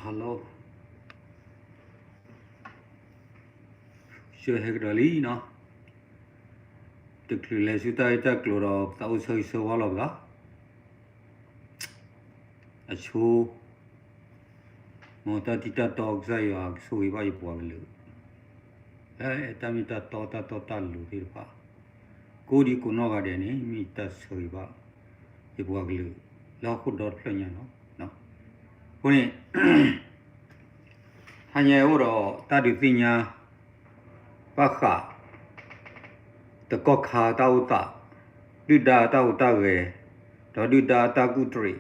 hello, ဆၢဟဲကဒီးလံနီၤ, တချုးလဲၤဆူတၢ်ဂ့ၢ်တၢ်ကျိၤဒီး သးအိၣ်ဆၢဂ့ၤဆၢဝါလီၤပသး, အဆိ မ်တၢ်ထံၣ်တၢ်တီကစၢ်ယွၤကဆိၣ်ဂ့ၤဘၣ်ယပှၤကလုာ်, လၢတၢ်မ့ၢ်တၢ်တီတၢ်တီတၢ်လိၤသ့ၣ်တဖၣ်, ကိးဒံကိးနီၢ်ဂၤဒဲးန့ၣ် မ့ၢ်တၢ်ဆၢဂ့ၤဘၣ် ယပှၤကလုာ် လၢဟီၣ်ခိၣ်ဒီတဖျၢၣ်ညါလီၤ. အဃိန့ၣ် ဟါညါအိၣ်ဒီးတၢ်ဒုးသ့ၣ်ညါ ဘၣ်ဃး တကီၢ်ခါတၢ်အိၣ်သး, ဒုၣ်ဒါတၢ်ဟူးတၢ်ဂဲၤ, ဒီးဒုၣ်ဒါတၢ်ကူၣ်တရံး,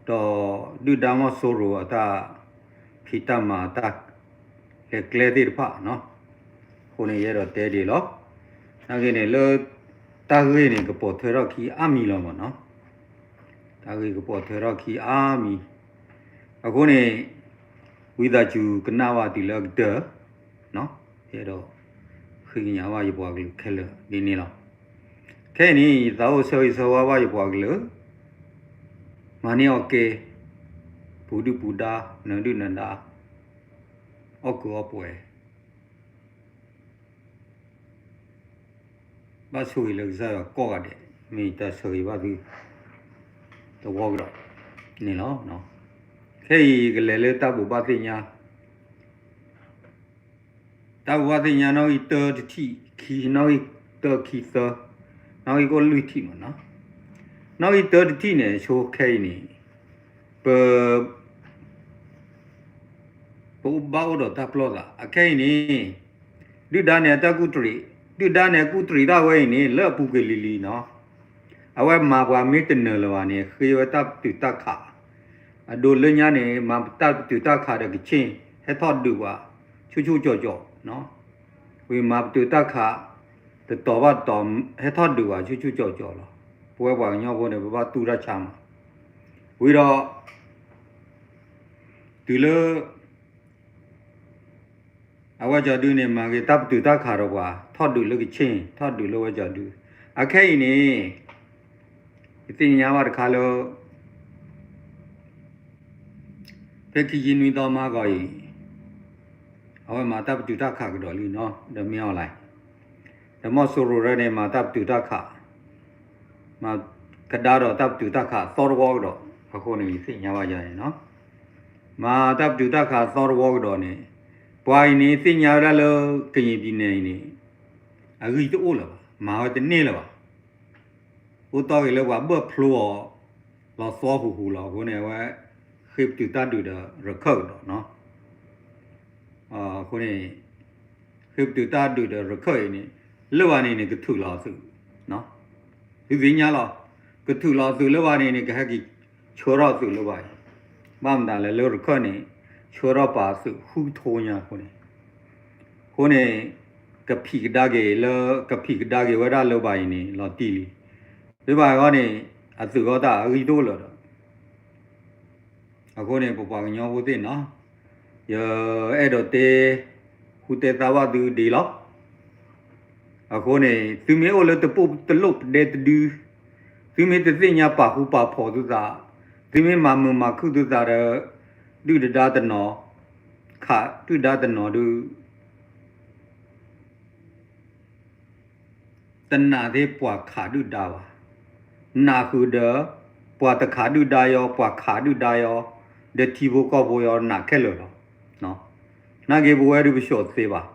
ဒီးဒုၣ်ဒါမီၢ်စိရိၤအတၢ်ဖံးတၢ်မၤအတၢ်လဲၤကျဲသ့ၣ်တဖၣ်နီၤ, အဃိန့ၣ် ယအဲၣ်ဒိးတဲဒ်အံၤလီၤ. နာ်က့န့ၣ်လၢ တၢ်ဂ့ၢ်န့ၣ် ကပိာ်ထွဲထီၣ်ခံအါမံၤလီၤမ့ၢ်နီၤ, တၢ်ဂ့ၢ်ကပိာ်ထွဲထီၣ်ခံအါမံၤ, အဃိန့ၣ် ဝံသးစူၤကနၣ်ဘၣ်တုၤလၢအကတၢၢ် ယအဲၣ်ဒိး ဃ့ကညးဘၣ်ယပှၤကလုာ်ခဲလၢာ်ဒ်န့ၣ်လီၤ. ခဲအံၤန့ၣ် ယသးအိၣ်ဆၢဂ့ၤဆၢဝါဘၣ်ယပှၤကလုာ်, မၤန့ၢ်အီၣ်ကဲ, ပူၤဒုၣ်ပူၤဒါ, နၢၤဒုၣ်နၢၤဒါ, အီၣ်ကုးအီပှဲၤ, ဘၣ်ဆိၣ်ဂ့ၤလၢကစၢ်ယွၤကိးဂၤဒဲး, မ့ၢ်တၢ်ဆၢဂ့ၤဘၣ်သု သဝီကဒီးန့ၣ်လီၤ. ခဲအံၤကလဲၤလၢတၢ်ဘိးဘၣ်သ့ၣ်ညါ တၢ်ဘိးဘၣ်သ့ၣ်ညါ နီၣ်ဂံၢ်တၢတထံၣ်, ခံ, နီၣ်ဂံၢ်တၢခံသၢ, နီၣ်ဂံၢ်ကိၣ်လွံၢ်ထံၣ်မ့ၢ်နီၤ. နီၣ်ဂံၢ်တၢတထံၣ်န့ၣ် ဆိခဲအံၤန့ၣ် ပ ပအိၣ်ဘၣ်အိၣ်ဒီးတၢ်ပျီၢ်သး အခဲအံၤန့ၣ် ဒုၣ်ဒါန့ၣ်အတၢ်ကူၣ်တရံး, ဒုၣ်ဒါန့ၣ်အကူၣ်တရံးတၢ်ဝဲအံၤန့ၣ် လၢအပူၤကွံာ်လံၤလံၤနီၤ. အဝဲမၤပှၤမ့ၢ်တနၢၤလၢၤဘၣ်န့ၣ် ဃ့ဝဲတၢ်ပတုာ်တၢ်ခး, အဒိလၢညါန့ၣ် မၤတၢ်ပတုာ်တၢ်ခးဒီးကဆ့ၣ် ဟဲထီၣ်ဒုးပှၤ ဆူၣ်ဆူၣ်ကၠီၤကၠီၤနီၤ. ဝံၤမၤပတုာ်တၢ်ခး တတီၤဘၣ်တတီၤ ဟဲထီၣ်ဒုးပှၤ ဆူၣ်ဆူၣ်ကၠီၤကၠီၤလီၤ. ပဝဲပှၤကညီဖိန့ၣ် ပဘၣ်တူၢ်တၢ်ဆါမး. ဝံၤဒီး တုၤလၢ အဝဲကၠီၤဒုန့ၣ် မၤက့ၤတၢ်ပတုာ်တၢ်ခးဒီးပှၤ ထီၣ်ဒုးလၢကဆ့ၣ် ထီၣ်ဒုးလၢဝဲကၠီၤဒု. အခဲအံၤန့ၣ် ယသ့ၣ်ညါဘၣ်တခါလၢ ဖဲခံဆံနွံသီမဟါဂီၤအံၤ အဝဲမၤတၢ်ပတုာ်တၢ်ခးကဒီးလံနီၤ ဒီးမ့ၢ်အီၤလဲၣ် ဒီးမီၢ်စိရိၤရဲၣ်န့ၣ် မၤတၢ်ပတုာ်တၢ်ခး မၤကဒါဒီးတၢ်ပတုာ်တၢ်ခးသီတဝီကဒီး အဃိန့ၣ် ယသ့ၣ်ညါဘၣ်ယၤန့ၣ်နီၤ. မၤတၢ်ပတုာ်တၢ်ခးသီတဝီကဒီးန့ၣ် ပှၤအံၤန့ၣ် သ့ၣ်ညါဝဲဒၣ်လၢ ကယံာ်ပံၤနဲၣ်အံၤန့ၣ် အဂံၢ်တအိၣ်လၢၤဘၣ် မၤဝဲတန့ၢ်လၢၤဘၣ်. အိၣ်တီၢ်ဂ့ၤလၢပှၤဘၢၣ်ဖျိအီၤ လီၤသီဟူးဟူးလီၤ. အဃိန့ၣ် အဝဲ ဃ့ပတုာ်တၢ်ဒုးဒီးရခၢၣ်ကဒီးနီၤ. အဃိန့ၣ် ဃ့ပတုာ်တၢ်ဒုးဒီးရခၢၣ်အံၤန့ၣ် လၢဘၣ်န့ၣ်န့ၣ် ကထုးလီၤအသုး သုသ့ၣ်ညါလီၤ. ကထုးလီၤအသုးလၢဘၣ်န့ၣ်န့ၣ် ကဟဲက့ၤဆှၢထီၣ်အသုးလၢဘၣ်အံၤ ဘၣ်မတၤလဲၣ်လၢရခၢၣ်န့ၣ် ဆှၢထီၣ်ပာ်အသုးဃုကထိညါအဃိန့ၣ် အဃိန့ၣ် ကဖံးကဒါက့ၤလၢ ကဖံးကဒါက့ၤဝဲဒၣ်လၢဘၣ်အံၤန့ၣ် လီၤတံၢ်လံ. လၢဘၣ်အဂီၢ်န့ၣ် အသုးဂီၢ်တၢ်အဂံၢ်တအိၣ်လၢၤဒီး အဃိန့ၣ် ပပှၤကညီဖိသ့ၣ်နီၤ ယအဲၣ်ဒိးတဲ ဃုတဲသါဘၣ်သုဒ်လီၤ. အဃိန့ၣ် သုမ့ၢ်အိၣ်လၢတပိၢ်တလိၣ်ပဒဲတဒု သုမ့ၢ်တသ့ၣ်ညါပာ်ဃူပာ်ဖိးသုသး သုမ့ၢ်မၤမုာ်မၤခုၣ်သုသးဒီး ဒုၣ်ဒါတနီၤ ခးဒုၣ်ဒါတနီၤဒုး တနာ်သ့ၣ်ပှၤခးဒုၣ်ဒါဘၣ်. နာ်ဃုာ်ဒီး ပှၤတခးဒုၣ်ဒါယီၤ ပှၤခးဒုၣ်ဒါယီၤ ဒီးထံဖိကီၢ်ဖိယီၤနာ်ခဲလၢာ်လီၤ. နာ်က့ ပဝဲဒုးပဆိးတသ့ဘၣ်.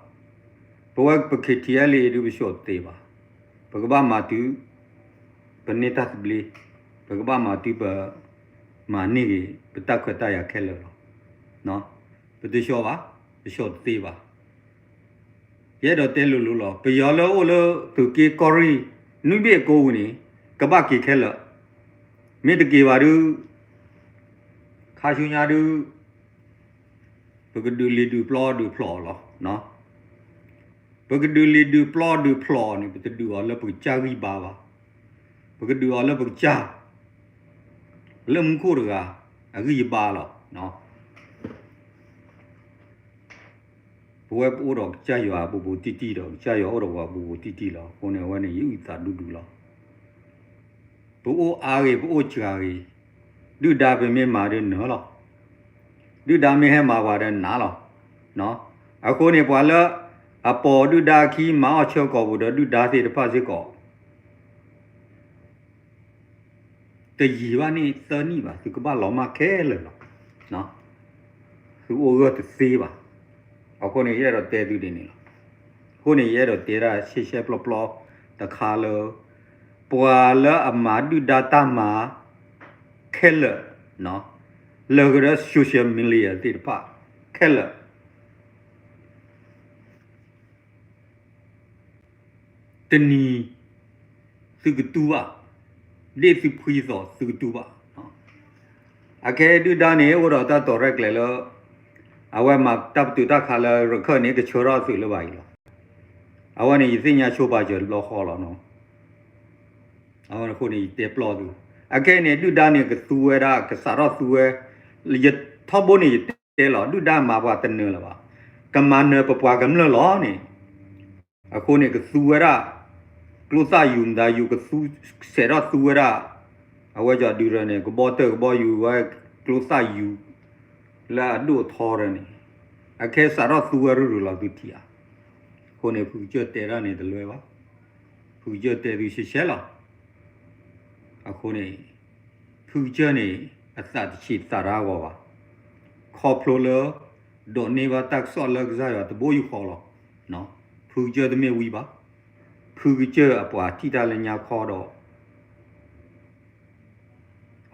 ပဝဲပ ခ့ထံအဲလ်အ့ ဒုးပဆိးတသ့ဘၣ်. ပကဘၣ်မၤတုၤ ပန့ၢ်တၢ်သဘျ့ ပကဘၣ်မၤတုၤပ မၤန့ၢ်ဂ့ၤ ပတၢ်ခွဲးတၢ်ယာ်ခဲလၢာ်လီၤ. ပတဆိးဘၣ်, ပဆိးတသ့ဘၣ်. ယအဲၣ်ဒိးတဲလိၤလိၤလီၤ. ပယီၤလၢအိၣ်လၢသုးက့ကီၢ်ရ့ၣ် နွံဘ့ၣ်အကိးပူၤန့ၣ် ကဘၣ်က့ၤခဲလၢာ်. မ့ၢ်တက့ၤဘၣ်ဒုး ခါဆူညါဒုး ပကဒုးလံာ်ဒုးပျီဒုးဖျိးလီၤ. ပကဒုးလံာ်ဒုးပျီဒုးဖျိးန့ၣ် ပတဒုးအီၤလၢပကစၢ်ဂံၢ်ဘါဘၣ်. ပကဒုးအီၤလၢပကစၢ် လၢမူခိၣ်တဂၤ အဂံၢ်ယဘါလီၤ. ပဝဲပအိၣ်ဒီးကစၢ်ယွၤဘူးဘူးတံၢ်တံၢ်ဒီး ကစၢ်ယွၤအိၣ်ဒီးပှၤဘူးဘူးတံၢ်တံၢ်လီၤ. အဃိန့ၣ် အဝဲန့ၣ် ယအုၣ်သးဒူဒူလီၤ. ပအိၣ်အါဂ့ၤ ပအိၣ်စှၤဂ့ၤ, ဒုၣ်ဒါပမ့ၢ်မၤဒုးနၢၤလီၤ. ဒုၣ်ဒါမ့ၢ်ဟဲမၤပှၤဒီးနးလီၤ. အဃိန့ၣ် ပှၤလၢအပိာ်ဒုၣ်ဒါအခံ မၤအီၣ်ဆၢကိာ်ပူၤဒီးဒုၣ်ဒါသ့ၣ်တဖၣ်စ့ၢ်ကီး တယံာ်ဘၣ်န့ၣ်သၢနံၣ်ဘၣ် သုကဘၣ်လီၤမၢ်ခဲလၢာ်လီၤ. သုအိၣ်ဂၢၢ်တသ့ဘၣ်. အဃိန့ၣ် ယအဲၣ်ဒိးတဲသုဒ်န့ၣ်လီၤ. အဃိန့ၣ် ယအဲၣ်ဒိးတဲဒၣ်ရှဲရှဲပျီပျီတခါလၢ ပှၤလၢအမၤဒုၣ်ဒါတၢ်မၤခဲလၢာ် လၢကဒီး social media သ့ၣ်တဖၣ်ခဲလၢာ် တနံၤ သုကတူၢ်ဘၣ်, ဒ့ၣ်သုဖှံသီးသုကတူၢ်ဘၣ်. အခဲဒုၣ်ဒါန့ၣ် အိၣ်ဒီးတၢ်တီၤရဲၣ်ကျဲၤလၢ အဝဲမၤတၢ်ပတုာ်တၢ်ခးလၢရခၢၣ်န့ၣ် ကဆၢထီၣ်အသုးလၢၤဘၣ်အံၤလီၤ. အဝဲန့ၣ် ယသ့ၣ်ညါဆိပာ်စၢၤတဘျီဃီလီၤ. အဃိန့ၣ် ယတဲပျီၢ်သု, အခဲအံၤန့ၣ် ဒုၣ်ဒါန့ၣ် ကသူဝဲဒၣ် ကစးထီၣ်သူဝဲ, ယထီဘိန့ၣ် ယတဲလီၤ ဒုၣ်ဒါမၤပှၤတနၢၤလၢၤဘၣ်, ကမၤနၢၤပပှၤကမျၢၢ်လီၤန့ၣ်, အဃိန့ၣ် ကသူဝဲဒၣ် ကျိသၣ်ယူၤမတၤယူၤ ကသူ စဲးထီၣ်သူဝဲဒၣ်, အဝဲကီဒုၣ်ဒါန့ၣ် ကဘီတၢၢ်ကဘီယူၤဝဲ ကျိသၣ်ယူၤ လၢအဒိၣ်အထီဒီးန့ၣ်, အခဲစးထီၣ်သူဝဲရုၢ်ရုၢ်လီၤသုထံၣ်ဧါ. အဃိန့ၣ် ဖုကစၢၢ်တဲဒၣ်န့ၣ်တလွဲဘၣ်, ဖုကစၢၢ်တဲသုရှဲရှဲလီၤ. အဃိန့ၣ် ဖုကစၢၢ်န့ၣ် အသးတဆံးသးတဂီၤဘၣ်, ခီဖျိလၢ ဒိးန့ၢ်ဘၣ်တၢ်ကစီၣ်လၢကစၢ်ယွၤတဘိယူၢ်ဃီလီၤ. ဖုကစၢၢ်တမ့ၢ်ဝံဘၣ်, ဖုကစၢၢ်အပှၤထံၣ်တၢ်လၢညါခီဒီး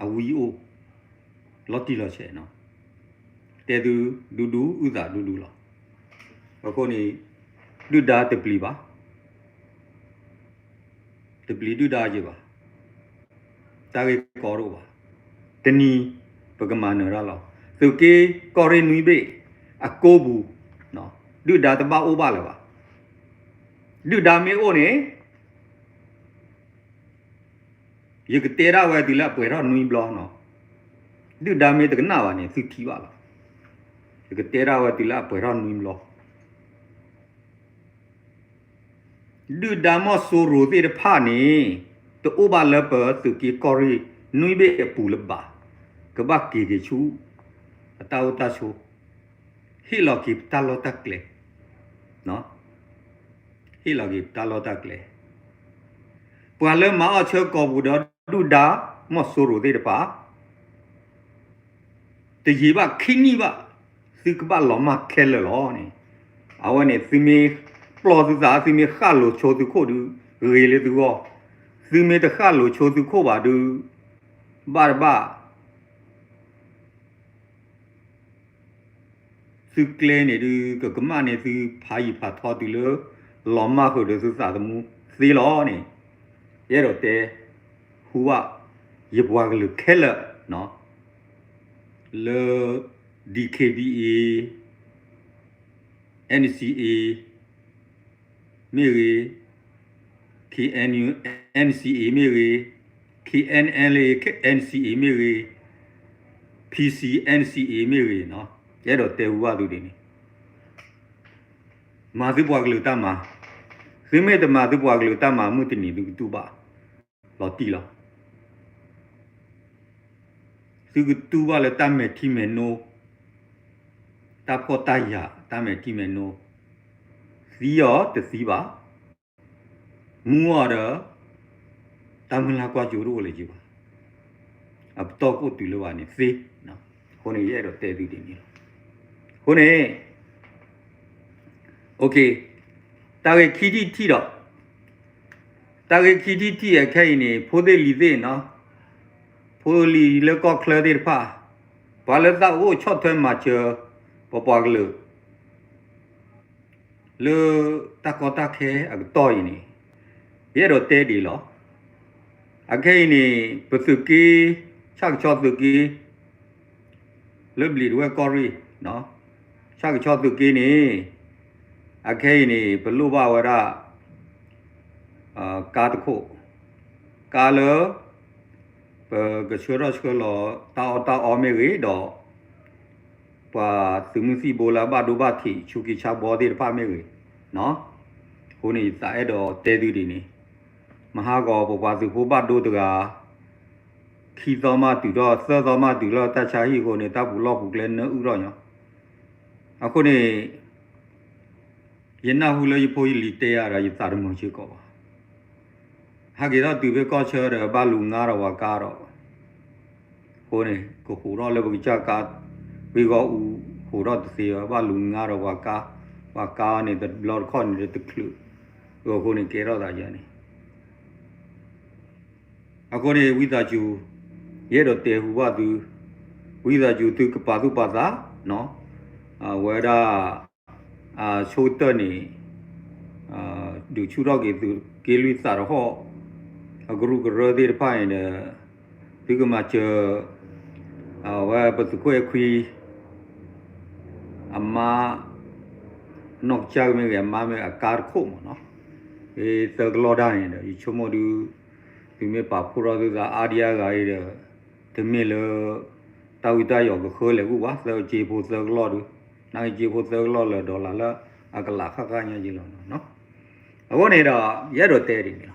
အဝံအိၣ် လီၤတံၢ်လီၤဆဲးနီၤ, တဲသုဒူဒူအုၣ်သးဒူဒူလီၤ. အဃိန့ၣ် ဒုၣ်ဒါတပျံၤဘၣ်, တပျံၤဒုၣ်ဒါက့ၤဘၣ်, တၢ်ဂ့ၢ်ကီတအိၣ်ဘၣ်, တနံၤ ပကမၤနၢၤတၢ်လီၤ. သုးက့ကီၢ်ရ့ၣ်နွံဘ့ၣ်အကိပူၤ ဒုၣ်ဒါတဘၣ်အိၣ်ဘၣ်လၢၤဘၣ်. ဒုၣ်ဒါမ့ၢ်အိၣ်န့ၣ် ယကတဲဒၣ်ဝဲတုၤလၢအပှဲၤထီၣ်နွံဘျီနီၤ, ဒုၣ်ဒါမ့ၢ်တကနၣ်ဘၣ်န့ၣ် သုထံၣ်ဘၣ်လီၤ. ယကတဲဒၣ်ဝဲတုၤလၢအပှဲၤထီၣ်နွံဘျီ, ဒုၣ်ဒါမီၢ်စိရိၤသ့ၣ်တဖၣ်န့ၣ် တအိၣ်ဘၣ်လၢပသုးက့ကီၢ်ရ့ၣ်နွံဘ့ၣ်အပူၤလၢၤဘၣ်, ကဘၣ်က့ၤက့ၤဆူ အတၢ်အိၣ်တၢ်ဆိး, ဟ့ၣ်လီၤက့ၤပတၢ်လီၢ်တၢ်ကျဲ ဟ့ၣ်လီၤက့ၤပတၢ်လီၢ်တၢ်ကျဲ, ပှၤလၢမၤအီၣ်ဆၢကိာ်ပူၤဒီးဒုၣ်ဒါမီၢ်စိရိၤသ့ၣ်တဖၣ် တယံာ်ဘၣ်ခံနံၣ်ဘၣ် သုကဘၣ်လီၤမၢ်ခဲလၢာ်လီၤန့ၣ်, အဝဲန့ၣ် သုမ့ၢ်ပျီၢ်သုသး သုမ့ၢ်ဃၣ်လိၤဆိသုခိၣ်ဒုး ဂ့ၤလၢသုဂီၢ်, သုမ့ၢ်တဃၣ်လိၤဆိသုခိၣ်ဘၣ်ဒုး ဘၣ်တဘၣ် သုကျဲန့ၣ်ဒုး ကကမၣ်န့ၢ်သုဖးယံာ်ဖးထီတုၤလၢ လီၤမၢ်ဃုာ်ဒီးသုသးသမူသ့လီၤန့ၣ်, ယအဲၣ်ဒိးတဲ ဟူဘၣ် ယပှၤကလုာ်ခဲလၢာ် လၢ D K B A, N C A မ့ၢ်ဂ့ၤ, K N U N C A မ့ၢ်ဂ့ၤ, K N L A N C A မ့ၢ်ဂ့ၤ, P C N C A မ့ၢ်ဂ့ၤ, ယအဲၣ်ဒိးတဲဟူဘၣ်သုဒ်န့ၣ်, မၤသုပှၤကလုာ်တၢ်မၤ, သုမ့ၢ်တမၤသုပှၤကလုာ်တၢ်မၤ မုၢ်တနံၤသုကတူၢ်ဘၣ် လီၤတံၢ်လီၤ. သုကတူၢ်ဘၣ်လၢတၢ်မဲာ်ထံမဲာ်နိ, တၢ်ဖှီၣ်တၢ်ယာ် တၢ်မဲာ်ထံမဲာ်နိ, သံအီၤတသံဘၣ်, မူအီၤဒီး တၢ်မုၢ်လၢ်ကွၢ်စိတအိၣ်လၢၤဘၣ်, အပတီၢ်ကအိၣ်တုၤလၢၤဘၣ်န့ၣ်သ့, အဃိန့ၣ် ယအဲၣ်ဒိးတဲသုဒ်န့ၣ်လီၤ. အဃိန့ၣ် တၢ်ဂ့ၢ်ခံထံၣ်ထံၣ်ဒီး, တၢ်ဂ့ၢ်ခံထံၣ်ထံၣ်အခဲအံၤန့ၣ် ဖိသ့ၣ်လံၤသ့ၣ်နီၤ, ဖိလံၤလၢကီၢ်ချၢသ့ၣ်တဖၣ်, ပှၤလၢသးအိၣ်ဆီၣ်ထွဲမၤစၢၤ ပပှၤကလုာ် လၢတၢ်ကီတၢ်ခဲအကတီၢ်အံၤန့ၣ်, ယအဲၣ်ဒိးတဲဒ်အံၤလီၤ. အခဲအံၤန့ၣ် ပသုးက့, ဆၣ်ကဆီသုးက့ လၢဘျံးဒဝဲၢ်ကီၢ်ရ့ၣ်, ဆၣ်ကဆီသုးက့န့ၣ် အခဲအံၤန့ၣ် ပလိၣ်ဘၣ်ဝဲဒၣ် ကါတခိၣ်, ကါလၢ ပကဆှၢထီၣ်ဆှၢလီၤတၢ်အီၣ်တၢ်အီမ့ၢ်ဂ့ၤဒီး ပှၤသုးမုၢ်သံၣ်ဘိလၢအဘၣ်ဒိဘၣ်ထံးဆူက့ဆါဘီသ့ၣ်တဖၣ်မ့ၢ်ဂ့ၤ, အဃိန့ၣ် ယသးအဲၣ်ဒိးတဲသုဒ်န့ၣ်, မဟါဂီၤပပှၤသုးဖိဘၣ်ဒိတဂၤ ခံသီမးတုၤထီၣ် သၢသီမးတုၤထီၣ် တၢ်ဆါဟံၣ်အဃိန့ၣ် တၢ်ပူၤလီၢ်ပူၤကျဲနၢအုၣ်ထီၣ်ညီ. အဃိန့ၣ် ယနၢ်ဟူလၢယဖိယလံၤတဲယၤဒီး ယသးတမုာ်စ့ၢ်ကီးဘၣ်. ဟဲက့ၤထီၣ်တုၤဖဲကီၢ်ဆၢဒီး ဘၣ်လူၤငါဒီးပှၤကါဒီး အဃိန့ၣ် ကဟူးထီၣ်လၢပကစၢ်ကါ ဝ့ၢ်ဂီၢ်အူ ဟူးထီၣ်တသ့ဘၣ် ဘၣ်လူၤငါဒီးပှၤကါ, ပှၤကါန့ၣ် တဘျီတခီၣ်န့ၣ် တချုးအဃိန့ၣ် ကဲထီၣ်သးယၤန့ၣ် အဃိန့ၣ် ဝံသးစူၤ ယအဲၣ်ဒိးတဲဟူဘၣ်သု, ဝံသးစူၤသုကပာ်သူၣ်ပာ်သး, အဝဲဒၣ် ဆိကတၢၢ်န့ၣ် ဒုးဆူၣ်ထီၣ်က့ၤသုးက့လွံၢ်သးတဟီၣ် အကရူၢ်ကရၢသ့ၣ်တဖၣ်န့ၣ်ဒီး သုကမၤစၢၤ အဝဲပသုးခိၣ်အဲၣ်ခွံ အမါ နီၢ်ကစၢ်မ့ၢ်ဂ့ၤ အမါမ့ၢ်ဂ့ၤ အကါတခိၣ်မ့ၢ်နီၤ, သၢကလီၢ်ဒၣ်န့ၣ်ဒီး ယဆိကမိၣ်ဒုး သုမ့ၢ်ပာ်ဖှိၣ်ထီၣ်သုသးအါဒံအါဂၤအံၤဒီး တမ့ၢ်လၢ တၢ်ဝံတၢ်ယိးကဃၢလဲၤကူၣ်ဘၣ် သၢကစ့ဖိသၢကလီၢ်ဒုး, နာ်က့စ့ဖိသၢကလီၢ်လၢ dollar လၢအကလးဃၣ်ဃၣ်ညါက့လီၤနီၤ. အဃိန့ၣ်ဒီး ယအဲၣ်ဒိးတဲဒ်န့ၣ်လီၤ.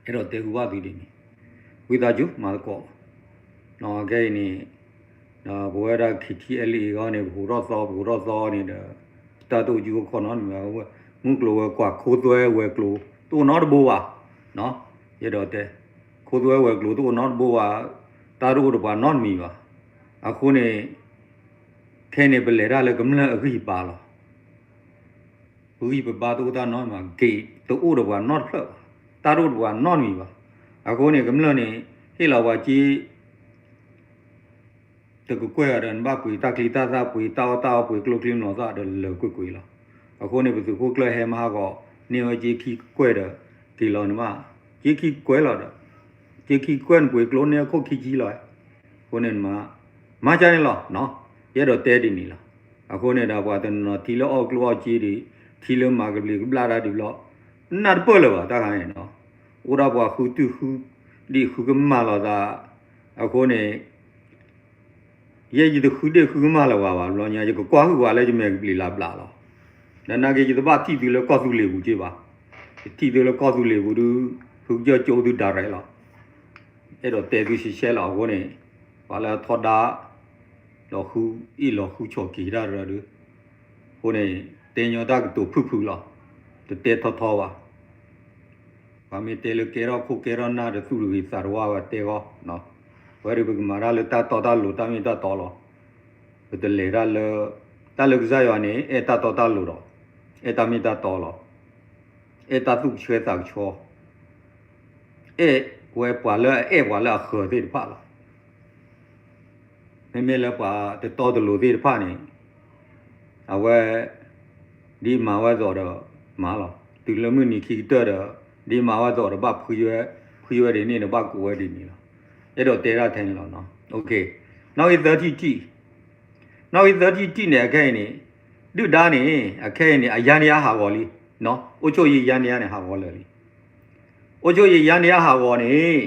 အဲၣ်ဒိးတဲဟူဘၣ်သုဒ်န့ၣ်, ဝံသးစူၤမၤသကိး, ခဲအံၤန့ၣ် ဒီးပဝဲဒၣ် KTLA အဂီၢ်န့ၣ် ပဟူးထီၣ်သီ ပဟူးထီၣ်သီန့ၣ်ဒီး တၢ်တအိၣ်ကၠူကခီနီတမံၤဘၣ်, မုၢ်ကျိၤဝဲၤကွာ် ခိသွဲဝဲၤကျိၤ တအိၣ်နီတဘိဘၣ်, ယအဲၣ်ဒိးတဲ ခိသွဲဝဲၤကျိၤတအိၣ်နီတဘိဘၣ်, တၢ်တအိၣ်ဒီးပှၤနီတမံၤဘၣ်. အဃိန့ၣ် ခဲအံၤန့ၣ် ပလဲၤတၢ်လၢကမျၢၢ်အဂံၢ်အဘါလီၤ. ပဂံၢ်ပဘါတအိၣ်တၢ်နီတမံၤဘၣ်, ဂ့ၤတအိၣ်ဒီးပှၤနီတဖျၢၣ်ဘၣ်, တၢ်တအိၣ်ဒီးပှၤနီတမံၤဘၣ်. အဃိန့ၣ် ကမျၢၢ်န့ၣ် ဟ့ၣ်လီၤပှၤက့ တကကွဲၢ်အီၤဒီး နဘၣ်ပှ့ၤတၢ်ချံတၢ်သၣ် ပှ့ၤတၢ်အီၣ်တၢ်အီ ပှ့ၤကျိချံမျိာ်သၣ်ဒီးလၢာ်ကွ့ၢ်ကွ့ၢ်လီၤ. အဃိန့ၣ် ပသုးခိၣ်ကျၢၢ်ဟဲမဟါဂီၤ န့ၢ်ဝဲက့ခံကကွဲၢ်ဒီး က့ၤလီၤနဘၣ်, က့ခံကကွဲၢ်လီၤဒီး က့ခံကကွဲၢ်နပှ့ၤကျိန့ၢ်အခိၣ်ခံဆံလီၤ. အဃိန့ၣ်နမၤ မၤကၢန့ၣ်လီၤ. ယအဲၣ်ဒိးတဲဒ်န့ၣ်လီၤ. အဃိန့ၣ်ဒီးပှၤတနီၤထံၣ်လၢအီၣ်ကျိအီၣ်စ့ဒံး, ထံၣ်လၢမၤကဘျံးကဘျၣ်တၢ်ဒံးဘျီ, နၢ်တပၢၢ်လၢၤဘၣ်တၢ်ခါန့ၣ်နီၤ. အိၣ်ဒၣ်ပှၤဃုတုာ်ဃု, ဒ်ဃုကမၣ်လိာ်သး, အဃိန့ၣ် ယဲယတဃုဒ့ၣ်ဃုကမၣ်လၢၤဝဲဘၣ်ဘျီညါ ယကကွၢ်ဟုၣ်ဝဲလၢယမဲာ်ကဘျံးလၢ်ဘျးလီၤ. ဒီးနာ်က့ ယတဘၣ်ထံၣ်သုလၢကီၢ်သူလ့ၤပူၤက့ဘၣ်. ယထံၣ်သုလၢကီၢ်သူလ့ၤပူၤဒုး ဖုကစၢၢ်ကၠိသုဒၣ်ရဲၣ်လီၤ. အဲၣ်ဒိးတဲသုရှဲရှဲလီၤ. အဃိန့ၣ် ပှၤလၢအထီဒါ လီၤဃုအ့ၣ်လီၤဃုဆိးက့ၤတၢ်ရၢဒုး အဃိန့ၣ် တဲညီတၢ်ကတိၤဖုၣ်ဖုၣ်လီၤ. တတဲထီထီဘၣ်. ပှၤမ့ၢ်တဲလၢကဲထီၣ်ခိၣ်ကဲထီၣ်နၢ်ဒီးသူၣ်တဂ့ၤသးတဝါဘၣ်တဲဂီၢ်, ဝဲဒၣ်ပကမၤတၢ်လၢတၢ်တီတၢ်လိၤတၢ်မ့ၢ်တၢ်တီလီၤ. ပတလဲၤတၢ်လၢ တၢ်လၢကစၢ်ယွၤန့ၣ် အဲၣ်တၢ်တီတၢ်လိၤဒီး အဲၣ်တၢ်မ့ၢ်တၢ်တီလီၤ. အဲၣ်တၢ်သူၣ်ကဆှဲသးကဆှီ အဲၣ်ဝဲပှၤလၢအအဲၣ်ပှၤလၢအဃၢၤသ့ၣ်တဖၣ်လီၤ. မ့မ့ၢ်လၢပှၤတတီတလိၤသ့ၣ်တဖၣ်န့ၣ် အဝဲ ဒ်မၤဝဲသိးဒီးမၤလီၤ. တုၤလၢမုၢ်နံၤခံကတၢၢ်ဒီး ဒ်မၤဝဲသိးဒီးဘၣ်ဖှံဝဲ, ဖှံဝဲဒ်န့ၣ်ဒီးဘၣ်ကိးဝဲဒ်န့ၣ်လီၤ. အဲၣ်ဒိးတဲဒၣ်ထဲန့ၣ်လီၤ. နီၣ်ဂံၢ်သၢထံၣ်တထံၣ်, နီၣ်ဂံၢ်သၢထံၣ်တထံၣ်န့ၣ် အခဲအံၤန့ၣ် ဒုၣ်ဒါန့ၣ် အခဲအံၤန့ၣ် အယါန့ၣ်အဟးဂီၤလံ, အိၣ်ဆိၣ်ယံာ်ယါန့ၣ်အဟးဂီၤလၢာ်လံ. အိၣ်ဆိၣ်ယံာ်ယါန့ၣ်အဟးဂီၤန့ၣ်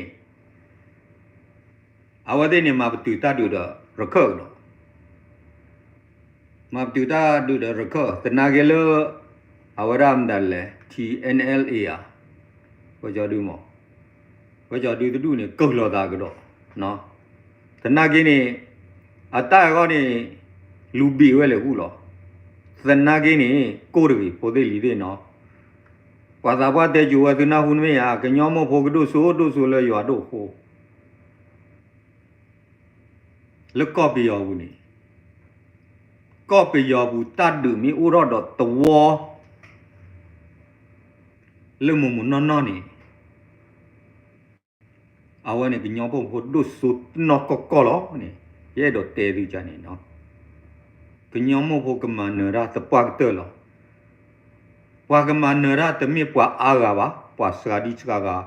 အဝဲသ့ၣ်န့ၣ် မၤပတုာ်တၢ်ဒုးဒီးရခၢၣ်ကဒီး, မၤပတုာ်တၢ်ဒုးဒီးရခၢၣ် သနာ်က့လၢ အဝဲဒၣ်မတၤလဲၣ် ထံ NLA ဧါ, ပကၠီဒုမး, ပကၠီဒုတဒူၣ်န့ၣ် ကၢၢ်လီၤသးကဒီး, သနာ်က့န့ၣ် အတၢ်အဂီၢ်န့ၣ် လူၤဘ့ၣ်ဝဲလဲၤဃူလီၤ. သနာ်က့န့ၣ် ကိၢ်တဂ့ၤ ဖိသ့ၣ်လံၤသ့ၣ်နီၤ, ပှၤသးပှၢ်တဲစိၤဝဲသုနၢ်ဟူနမ့ၢ်ဧါ, ကညီမိၢ်ဖိကဒိၣ်စိဒိၣ်စိလၢယွၤဒိၣ်ဃိ လၢကီၢ်ပယီၤပူၤန့ၣ်, ကီၢ်ပယီၤပူၤတၢ်ဒုးမ့ၢ်အိၣ်ထီၣ်ဒီးတဝီ လၢမိၢ်မိၢ်နီၢ်နီၢ်န့ၣ်, အဝဲန့ၣ်ကညီဖိဖိဒိၣ်စိနီၢ်ကီၢ်ကီၢ်လီၤန့ၣ်, ယအဲၣ်ဒိးတဲသုကန့ၣ်, ကညီမိၢ်ဖိကမၤနၢၤတၢ်သပှၢ်ကတၢၢ်လီၤ. ပှၤကမၤနၢၤတၢ်တမ့ၢ်ပှၤအါဂၤဘၣ်, ပှၤစှၤဒ်စှၤဂၤ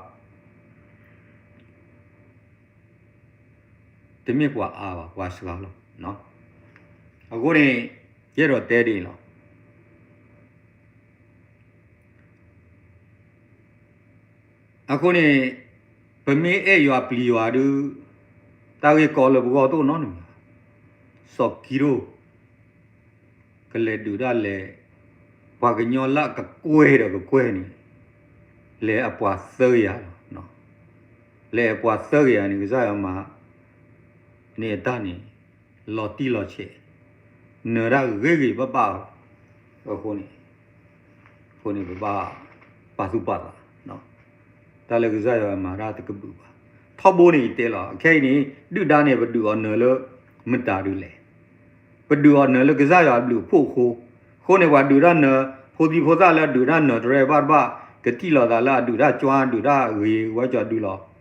တမ့ၢ်ပှၤအါဘၣ်, ပှၤစှၤလီၤ. အဃိန့ၣ် ယအဲၣ်ဒိးတဲဒ်န့ၣ်လီၤ. အဃိန့ၣ် ပမ့ၢ်အဲၣ်ယွၤပျံၤယွၤဒုး တၢ်ဂ့ၢ်ကီလၢပဂီၢ်တအိၣ်နီတမံၤဘၣ်. စီၤကံဒိၣ် ကလဲၤဒုးဒၣ်လဲာ် ပှၤကညီလၢအကကွဲၢ်ဒီးကကွဲၢ်န့ၣ် လဲၤအပှၤသၢကယၤလီၤ. လဲၤပှၤသၢဂၤယၤန့ၣ် ကစၢ်ယွၤမၤ န့ၢ်အတၢ်န့ၣ် လီၤတံၢ်လီၤဆဲး, နၢၤတၢ်ဂ့ၤဂ့ၤဘၣ်ဘၣ်အီၤ, အဃိန့ၣ်, အဃိန့ၣ် ပဘၣ်ပာ်သူၣ်ပာ်သး, တၢ်လၢကစၢ်ယွၤမၤတၢ်တကဘုးဘၣ်. ထီဘိန့ၣ်ယတဲလီၤ, အခဲအံၤန့ၣ် ဒုၣ်ဒါန့ၣ် ပဒုးအီၤနၢၤလၢ မတၤဒုလဲၣ်. ပဒုးအီၤနၢၤလၢကစၢ်ယွၤအဘျုးအဖှိၣ်အဃိ, အဃိန့ၣ် ပှၤဒုးတၢ်နၢၤ ဖိသံဖိသၣ်လၢအဒုးတၢ်နၢၤတရဲဘၣ်တဘၣ် ကထံၣ်လိာ်သးလၢအဒုးတၢ်ကၠွါ ဒုးတၢ်ဂ့ၤဝဲကၠီဒုလီၤ.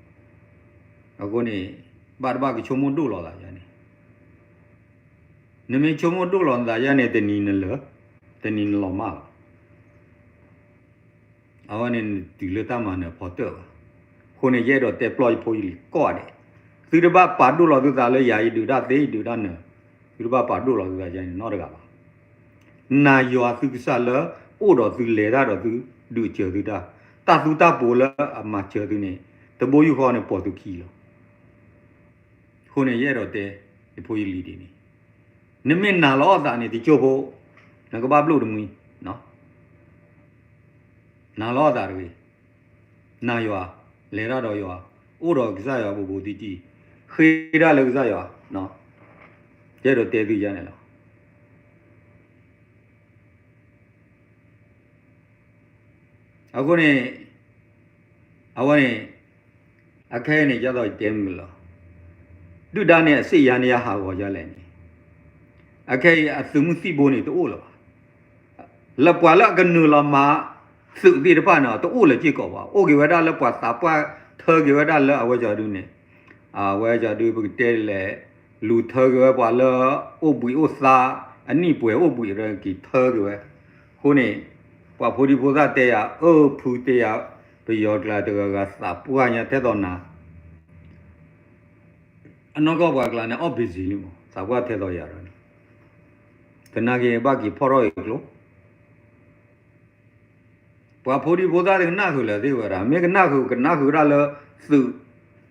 အဃိန့ၣ် ဘၣ်တဘၣ်ကဆိကမိၣ်ဒိၣ်လီၤသးယါန့ၣ်, နမ့ၢ်ဆိကမိၣ်ဒိၣ်လီၤသးယါန့ၣ် တနံၤနလၢာ်, တနံၤနလီၤမၢ်လီၤ. အဝဲန့ၣ်နတုၤလၢတၢ်မၤနၢၤဖီတၢၣ်ဘၣ်. အဃိန့ၣ် ယအဲၣ်ဒိးတဲပျီယဖိယလံၤကိးဂၤဒဲး, သုတဘၣ်ပာ်ဒိၣ်လီၤသုသးလၢယၤ ယဒုးတၢ်သ့ ယဒုးတၢ်နၢၤ, သုတဘၣ်ပာ်ဒိၣ်လီၤသုသးယါန့ၣ်နီတဂၤဘၣ်. နာ်ယွၤသုကစၢ်လၢ အိၣ်ဒီးသုလဲၤတၢ်ဒီးသု ဒုးစၢၤသုတၢ်, တၢ်သူတၢ်ပိၤလၢအမၤစၢၤသုန့ၣ် တဘိယူၢ်ဃီန့ၣ်ပိာ်သုခံလီၤ. အဃိန့ၣ် ယအဲၣ်ဒိးတဲ ယဖိယလံၤဒ်န့ၣ်, နမ့ၢ်နာ်လီၤအသးန့ၣ် တကၠိဖိ, နကဘၣ်ဘျိၣ်တမှံ, နာ်လီၤအသးတဂ့ၤ, နာ်ယွၤ, လဲၤတၢ်ဒီးယွၤ, အိၣ်ဒီးကစၢ်ယွၤဘူးဘူးတံၢ်တံၢ်, ဃ့တၢ်လၢကစၢ်ယွၤ, ယအဲၣ်ဒိးတဲသုယါန့ၣ်လီၤ. အဃိန့ၣ် အဝဲန့ၣ် အခဲအံၤန့ၣ် ယသိးယတဲမုာ်လီၤ. ဒုၣ်ဒါန့ၣ် အစ့ၣ်ယါန့ၣ် ယဟးဂီၤယါလဲၣ်န့ၣ်, အခဲအံၤအသုးမုၢ်သံၣ်ဘိန့ၣ် တအိၣ်လၢၤဘၣ်. လၢပှၤလၢအကနုာ်လီၤမၤ သုးသ့ၣ်တဖၣ်န့ၣ် တအိၣ်လၢၤစ့ၢ်ကီးဘၣ်. အိၣ်က့ၤဝဲဒၣ်လၢပှၤသးပှၢ်ထၢက့ၤဝဲဒၣ်လၢအဝဲကၠီဒုန့ၣ်, အဝဲကၠီဒုပကတဲလဲၣ်, လူၤထၢက့ၤဝဲပှၤလၢ အိၣ်ဘှံးအိၣ်သါ, အနံၣ်ပှဲၤအိၣ်ဘှံးရၢက့ၤထၢက့ၤဝဲ. အဃိန့ၣ် ပှၤဖိဒံဖိသၣ်တဲယၤ အၢ ဖုတဲယၤ, ပယီၤကျါတဂၤဂၤသးပှၢ်ညါထဲသိးနၤ, အနီၢ်ကီၢ်ပှၤကျါန့ၣ် အီၣ်ဘံစံလံမး သးပှၢ်ထဲသိးယၤဒီးန့ၣ်, သနာ်က့ဘၣ်က့ၤဖီၣ်ထီၣ်အံၤကျိ ပှၤဖိဒံဖိသၣ်တကနၣ်ဃုာ်လၢၤသ့ၣ်ဝဲဒၣ်, မ့ၢ်ကနၣ်ဃုာ် ကနၣ်ဃုာ်ဒၣ်လၢ သုး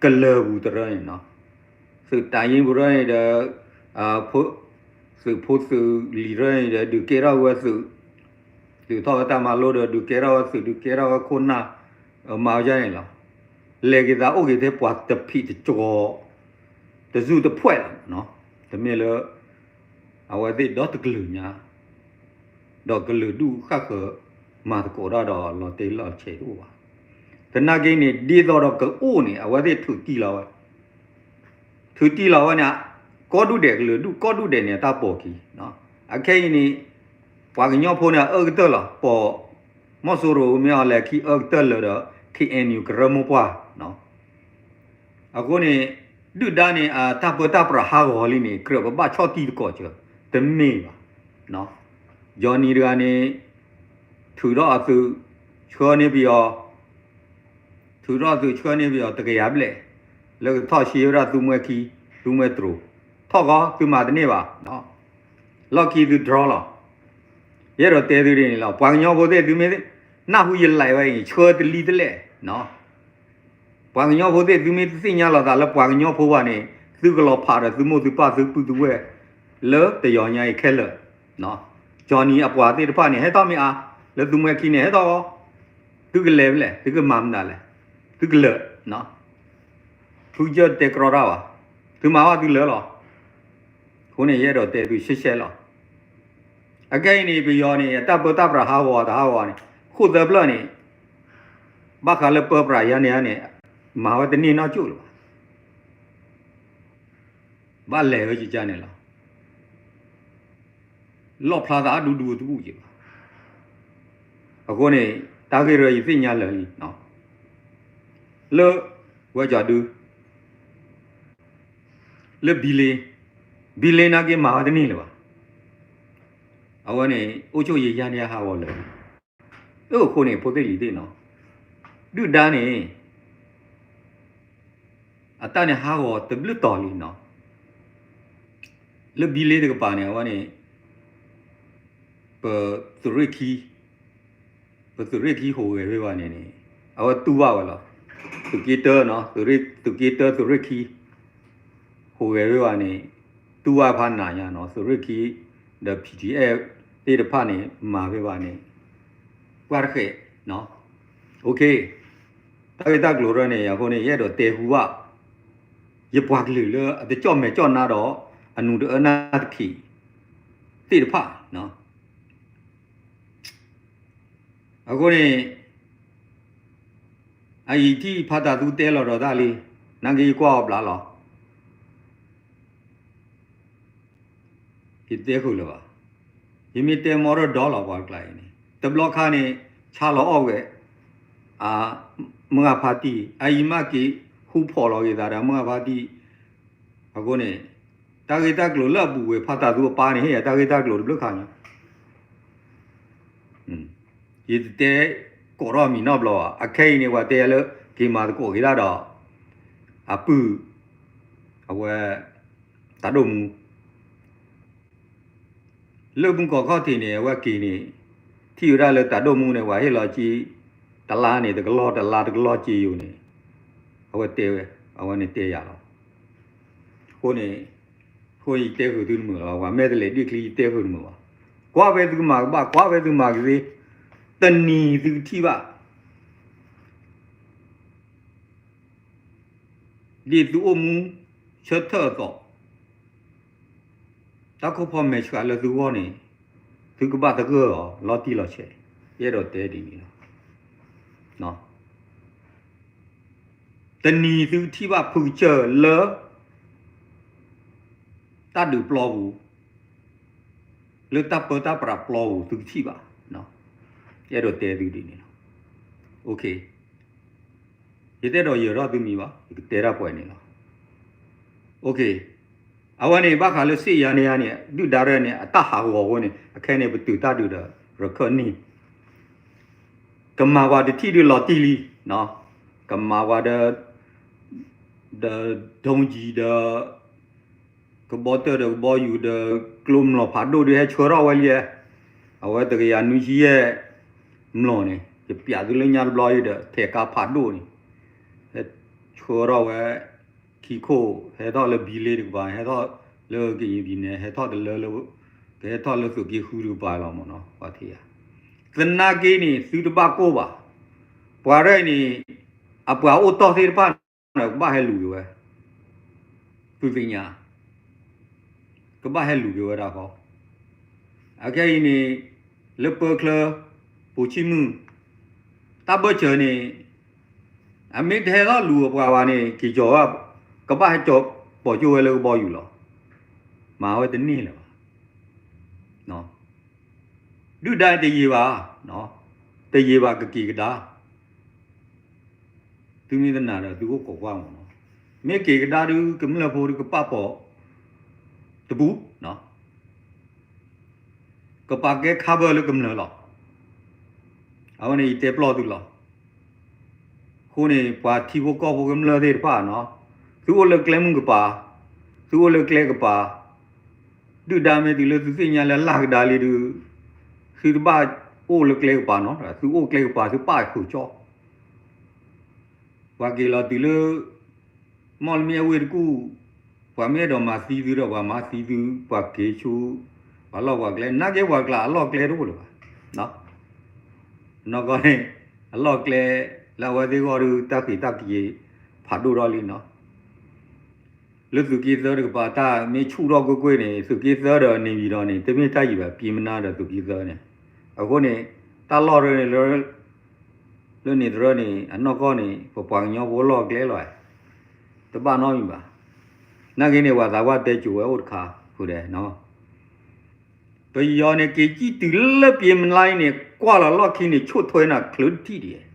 ကလၢၤပူၤတရၢန့ၣ်နီၤ, သုးတၢ်ယ့ပူၤတရၢန့ၣ်ဒီး သုးဖိသုးလံၤတရၢန့ၣ်ဒီး ဒုးကဲထီၣ်ဝဲသုး, ဒုးထီၣ်ဝဲတၢ်မၤလိဒီး ဒုးကဲထီၣ်ဝဲသုး ဒုးကဲထီၣ်ဝဲခိၣ်နၢ်, မၤဝဲဒ်န့ၣ်လီၤ. လဲၤက့ၤသးအိၣ်က့ၤထဲပှၤတဖံးတကီ, တစုတဖှဲးလီၤ, တမ့ၢ်လၢ အဝဲသ့ၣ်ဒီတကလုာ်ညါ ဒီးကလုာ်ဒူၣ်ဃၣ်ဃၢၤ မၤသကိးတၢ်ဒီးလီၤတံၢ်လီၤဆဲးတအိၣ်ဘၣ်. သနာ်က့န့ၣ် ဒ်သိးဒီးကအိၣ်န့ၣ် အဝဲသ့ၣ်ထုးတံၢ်လီၤဝဲ, ထုးတံၢ်လီၤဝဲန့ၣ် ကီၢ်ဒူၣ်ဒဲးကလုာ်ဒူၣ် ကီၢ်ဒူၣ်ဒဲးန့ၣ် အတၢ်ပိာ်ခံ, အခဲအံၤန့ၣ် ပှၤကညီဖိန့ၣ် အအၢကတၢၢ်လီၤ, ပိာ် မီၢ်စိရိၤမ့ၢ်အီၤလဲၤခံအၢကတၢၢ်လၢာ်ဒီး ခ့ၣ်အဲၣ်ယူၣ် ကရၢမိၢ်ပှၢ် အဃိန့ၣ် ဒုၣ်ဒါန့ၣ် အတၢ်ပၢတၢ်ပြးဟးဂီၤလံန့ၣ် ကြၢးပဘၣ်ဆီၣ်တံၢ်သကိးစၢၤ တမ့ၢ်ဘၣ်. Johnny တဂၤန့ၣ် ထုးထီၣ်အသုး ဆှၢန့ၢ်ပယီၤ, ထုးထီၣ်အသုးဆှၢန့ၢ်ပယီၤ တကယၤဘျဲၣ်, လၢကထီၣ်ဆှၢဝဲဒၣ်သုမှဲခံ သုမှဲတြိၤ, ထီၣ်ကီသုမၤတန့ၢ်ဘၣ်, လီၢ်ခံသု draw လီၤ. ယအဲၣ်ဒိးတဲသုဒ်န့ၣ်လီၤ. ပှၤကညီဖိသ့ၣ် သုမ့ၢ်နၢ်ဟူယလဲၤဝဲအံၤ ဆှၢတလံတလဲၣ် ပှၤကညီဖိသ့ၣ် သုမ့ၢ်တသ့ၣ်ညါလီၤသးလၢပှၤကညီဖိဘၣ်န့ၣ် သုကလီၤဖးဒီးသုမိၢ်သုပၢ်သုပုၢ်သုဝဲၢ် လၢတယီၤညါအံၤခဲလၢာ်. Johnny အပှၤသ့ၣ်တဖၣ်န့ၣ် ဟဲထီၣ်မ့ၢ်အါ လၢသုမှဲခံန့ၣ် ဟဲထီၣ်, သုကလဲၤဖဲလဲၣ် သုကမၤမနုၤလဲၣ်, သုကလၢာ်, ဖုကစၢၢ်တဲကြီတၢ်ဘၣ်, သုမၤဘၣ်သုလၢာ်လီၤ. အဃိန့ၣ် ယအဲၣ်ဒိးတဲသုရှဲရှဲလီၤ. အခဲအံၤန့ၣ် ပယီၤန့ၣ် အတၢ်ပၢတၢ်ပြးဟးဂီၤတဟးဂီၤန့ၣ် ဃိၣ်သၢဖျၢၣ်န့ၣ် ဘၣ်ဃးလၢပၢပြးယါန့ၣ်န့ၣ် မၤဝဲတန့ၢ်နီတကၠိၣ်လၢၤဘၣ်. ဘၣ်လဲၤဝဲကကါန့ၣ်လီၤ. လီၣ်ဖျါသးအဒူဒူတဘူၣ်က့ၤဘၣ်. အဃိန့ၣ် တၢ်ဂ့ၢ်ရၢယသ့ၣ်ညါလၢာ်လံ, လၢ ဝဲကၠီဒု လၢဘံလ့, ဘံလ့နာ်က့မၤဝဲတန့ၢ်လၢၤဘၣ်. အဝဲန့ၣ် အိၣ်ဆိၣ်ယံာ်ယါန့ၣ်ဟးဂီၤလၢာ်လံ. အဃိန့ၣ် ဖိသ့ၣ်လံၤသ့ၣ်နီၤ, ဒုၣ်ဒါန့ၣ် အတၢ်န့ၣ်ဟးဂီၤတဘျုးတီၤလံနီၤ. လၢဘံလ့တကပၤန့ၣ် အဝဲန့ၣ် ပသုးရ့ၣ်ခံ, ပသုးရ့ၣ်ခံဟူးဂဲၤဖဲဘၣ်န့ၣ်န့ၣ် အဝဲတူၢ်ဘၣ်ဝဲလီၤ. သုးက့တၢနီၤ, သုးက့တၢသုးရ့ၣ်ခံ ဟူးဂဲၤဖဲဘၣ်န့ၣ် တူၢ်ဘၣ်ဖးနးညါနီၤ, သုးရ့ၣ်ခံ ဒီး PDF သ့ၣ်တဖၣ်န့ၣ် မၤဖဲဘၣ်န့ၣ် ပှၢ်တဃဲး, OK, တၢ်ဂ့ၢ်တၢ်ကျိၤရၢန့ၣ် အဃိန့ၣ် ယအဲၣ်ဒိးတဲဟူဘၣ် ယပှၤကလုာ်လၢအတကၠီၣ်မဲာ်ကၠီၣ်နါဒီး အနူၤတအၢနၢ်တခီသ့ၣ်တဖၣ် အဃိန့ၣ် အအံၤထံၣ်ဖးတၢ်သူတဲလီၤဒီးတၢ်လံ, နာ်က့ယကွၢ်အီၤဘျါလီၤ. ယတဲဃုာ်လၢၤဘၣ်. ယမ့ၢ်တဲမီၢ်ရၢဒီလီၤပှၤတကျါအံၤန့ၣ် တဘျီခါန့ၣ် ဆါလီၤအီၣ်ဝဲ မုၢ်ဂၤဖါတံၢ် အအံၤမ့ၢ်က့ၤဟူဖီၣ်လီၤက့ၤသးဒီးမုၢ်ဂၤဖါတံၢ် အဃိန့ၣ် တၢ်ဂ့ၢ်တၢ်ကျိၤလၢအဘူးဝဲဖးတၢ်သူအပၢ်န့ၣ် ဟ့ၣ်ယၤတၢ်ဂ့ၢ်တၢ်ကျိၤတဘျုးခါညါ ယတတဲကိးထီၣ်မံၤနီတဘျီဘၣ်. အခဲအံၤန့ၣ် ပှၤတဲယၤလၢ က့ၤမၤသကိးက့ၤတၢ်ဒီး အပုၢ် အဝဲ တၢ်ဒိၣ်မူ လၢမုၢ်ကီၢ်ခီၣ်ထံးန့ၣ် အဝဲက့ၤန့ၣ် ထံၣ်ဝဲဒၣ်လၢတၢ်ဒိၣ်မူန့ၣ် ပှၤဟ့ၣ်လီၤက့ၤ တလါန့ၣ် တကလီၢ် တလါတကလီၢ်က့ၤယိာ်န့ၣ် အဝဲတဲဝဲ အဝဲန့ၣ်တဲယၤလီၤ. အဃိန့ၣ် အဃိယတဲဃုာ်သုတမုာ်လီၤ. ပှၤမဲာ်တလဲၤဒ့ၣ်ချံယတဲဃုာ်တမုာ်ဘၣ်. ကွၢ်ဖဲသုကမၤကဘၣ် ကွၢ်ဖဲသုမၤကသ့ တနံၤသုကထံၣ်ဘၣ် ဒ်သုအိၣ်မူ ဆၢထၢၣ်အသိး တၢ်ခိၣ်ဖီမဲာ်ဆှးလၢသုဂီၢ်န့ၣ် သုကဘၣ်သဂၢၢ်အီၤလီၤတံၢ်လီၤဆဲး, ယအဲၣ်ဒိးတဲဒ်န့ၣ်လီၤ. တနံၤသုကထံၣ်ဘၣ်ဖုကစၢၢ်လၢ တၢ်ဒုးပျီပူၤ လၢတၢ်ပၢတၢ်ပြးပျီပူၤသုကထံၣ်ဘၣ်. ယအဲၣ်ဒိးတဲသုဒ်န့ၣ်လီၤ. ယတအဲၣ်ဒိးယၢၤထီၣ်သုမံၤဘၣ်, ယကတဲတၢ်ပှဲၤန့ၣ်လီၤ. အဝဲန့ၣ် ဘၣ်ဃးလၢစ့ၣ်ယၤန့ၣ်ယၤန့ၣ် ဒုၣ်ဒါရဲၣ်န့ၣ် အတၢ်ဟးဂီၤအဃိန့ၣ် အခဲန့ၣ် ပတုာ်တၢ်ဒုးဒီးရခၢၣ်န့ၣ် ကမၤပှၤတထံၣ်ဒုးလီၤတံၢ်လံ, ကမၤပှၤဒီး ဒီးဒုံးယံၤဒီး ကဘီတၢၢ်ဒီးကဘီယူၤဒီး ကျိမျီၤဖးဒိၣ်ဒုးဟဲဆှၢထီၣ်ဝဲလံ. အဝဲတကယၤနွံဆံယဲၢ်မျီၤန့ၣ် ယပျးသုလၢညါတဘျီအံၤဒီး ထဲးကါဖးဒိၣ်န့ၣ် ဟဲဆှၢထီၣ်ဝဲ ခံခိၣ် ဟဲထီၣ်လၢဘံလ့တကပၤ ဟဲထီၣ်လၢကယံၤဘံန့ၣ် ဟဲထီၣ်တလၢလၢ ကဟဲထီၣ်လၢသုးက့ဃုတကပၤလီၤမ့ၢ်နီၤ ပှၤထံၣ်ဧါ. သနာ်က့န့ၣ် သုတဘၣ်ကိၢ်ဘၣ်. ပှၤရဲၣ်န့ၣ် အပှၤအိၣ်တီၢ်သ့ၣ်တဖၣ်န့ၣ် ကဘၣ်ဟဲလူၤက့ၤဝဲ သုသ့ၣ်ညါ ကဘၣ်ဟဲလူၤက့ၤဝဲဒၣ်ဃီ. အခဲအံၤန့ၣ် လၢပၢချၢ ပိာ်ဆံမုၢ် တၢ်ဘၢၣ်စၢၤန့ၣ် အမ့ၢ်တဟဲထီၣ်လူၤအပှၤဘၣ်န့ၣ် က့ၤကၠီၤဘၣ် ကဘၣ်ဟဲကၠီၤပိာ်ကၠိဝဲလၢကဘီယူၤလီၤ. မၤဝဲတန့ၢ်လၢၤဘၣ်. ဒုၣ်ဒါတယံာ်ဘၣ်, တယံာ်ဘၣ်ကက့ၤကဒါ သုမ့ၢ်တနာ်ဒီးသုအိၣ်ခိးကွၢ်မ့ၢ်နီၤ, မ့ၢ်က့ၤကဒါဒုး ကမျၢၢ်ဖိဒုးကပာ်ပိာ်တပူၤ, ကပာ်ကဲခါဘၢလၢကမျၢၢ်လီၤ. အဝဲန့ၣ်ယတဲပျီၢ်သုလီၤ. အဃိန့ၣ် ပှၤထံဖိကီၢ်ဖိကမျၢၢ်သ့ၣ်တဖၣ်နီၤ, သုအိၣ်လၢကျဲမုၢ်ကပၤ, သုအိၣ်လၢကျဲကပၤ, ဒုၣ်ဒါမ့ၢ်တုၤလၢသုသ့ၣ်ညါလၢလၢ်ကဒါလံဒုး သုတဘၣ်အိၣ်လၢကျဲကပၤနီၤ, သုအိၣ်ကျဲကပၤသုပာ်ဃုာ်ကၠီ ပှၤက့ၤလီၤတုၤလၢ မီၣ်လမ့ၣ်အဝ့ၢ်တကူၣ်, ပှၤမ့ၢ်အဲၣ်ဒိးမၤသံသုဒီး ပှၤမၤသံသု, ပှၤက့ၤဆူ ပှၤလီၢ်ပှၤကျဲ, နာ်က့ပှၤကျါအလီၢ်ကျဲတအိၣ်လၢၤဘၣ်. နီၢ်ကီၢ်န့ၣ် အလီၢ်ကျဲ လၢအဝဲသ့ၣ်ဂီၢ်ဒုး တၢ်ဃ့ၢ်တၢ်က့ၤဖးဒိၣ်ထီၣ်လံနီၤ. လၢသုးက့သၢတကပၤ တၢ်မ့ၢ်ဆူၣ်ထီၣ်ကွ့ၢ်ကွ့ၢ်န့ၣ် သုးက့သၢဒီးန့ၣ်ဝံၤဒီးန့ၣ် တမ့ၢ်တၢ်ယံာ်ဘၣ် ပျ့ၤမနါဒီးသုးက့သၢန့ၣ်, အဃိန့ၣ် တၢ်လီၢ်ရၢန့ၣ်လၢ လၢန့ၣ်တရၢန့ၣ် အနီၢ်ကီၢ်န့ၣ် ပပှၤကညီဖိလီၢ်ကျဲလီၤ, တဘၣ်နီတမံၤဘၣ်. နာ်က့န့ၣ် ပှၤသးပှၢ်တဲစိၤဝဲအိၣ်တခါဃုာ်ဒီး ပယီၤန့ၣ် က့ၤကံၣ်တုၤလၢပျ့ၤမနါအံၤန့ၣ် ကွၢ်လီၤလီၢ်ခံန့ၣ် ဆိၣ်ထွဲနၤချုးတထံၣ်ဒံး,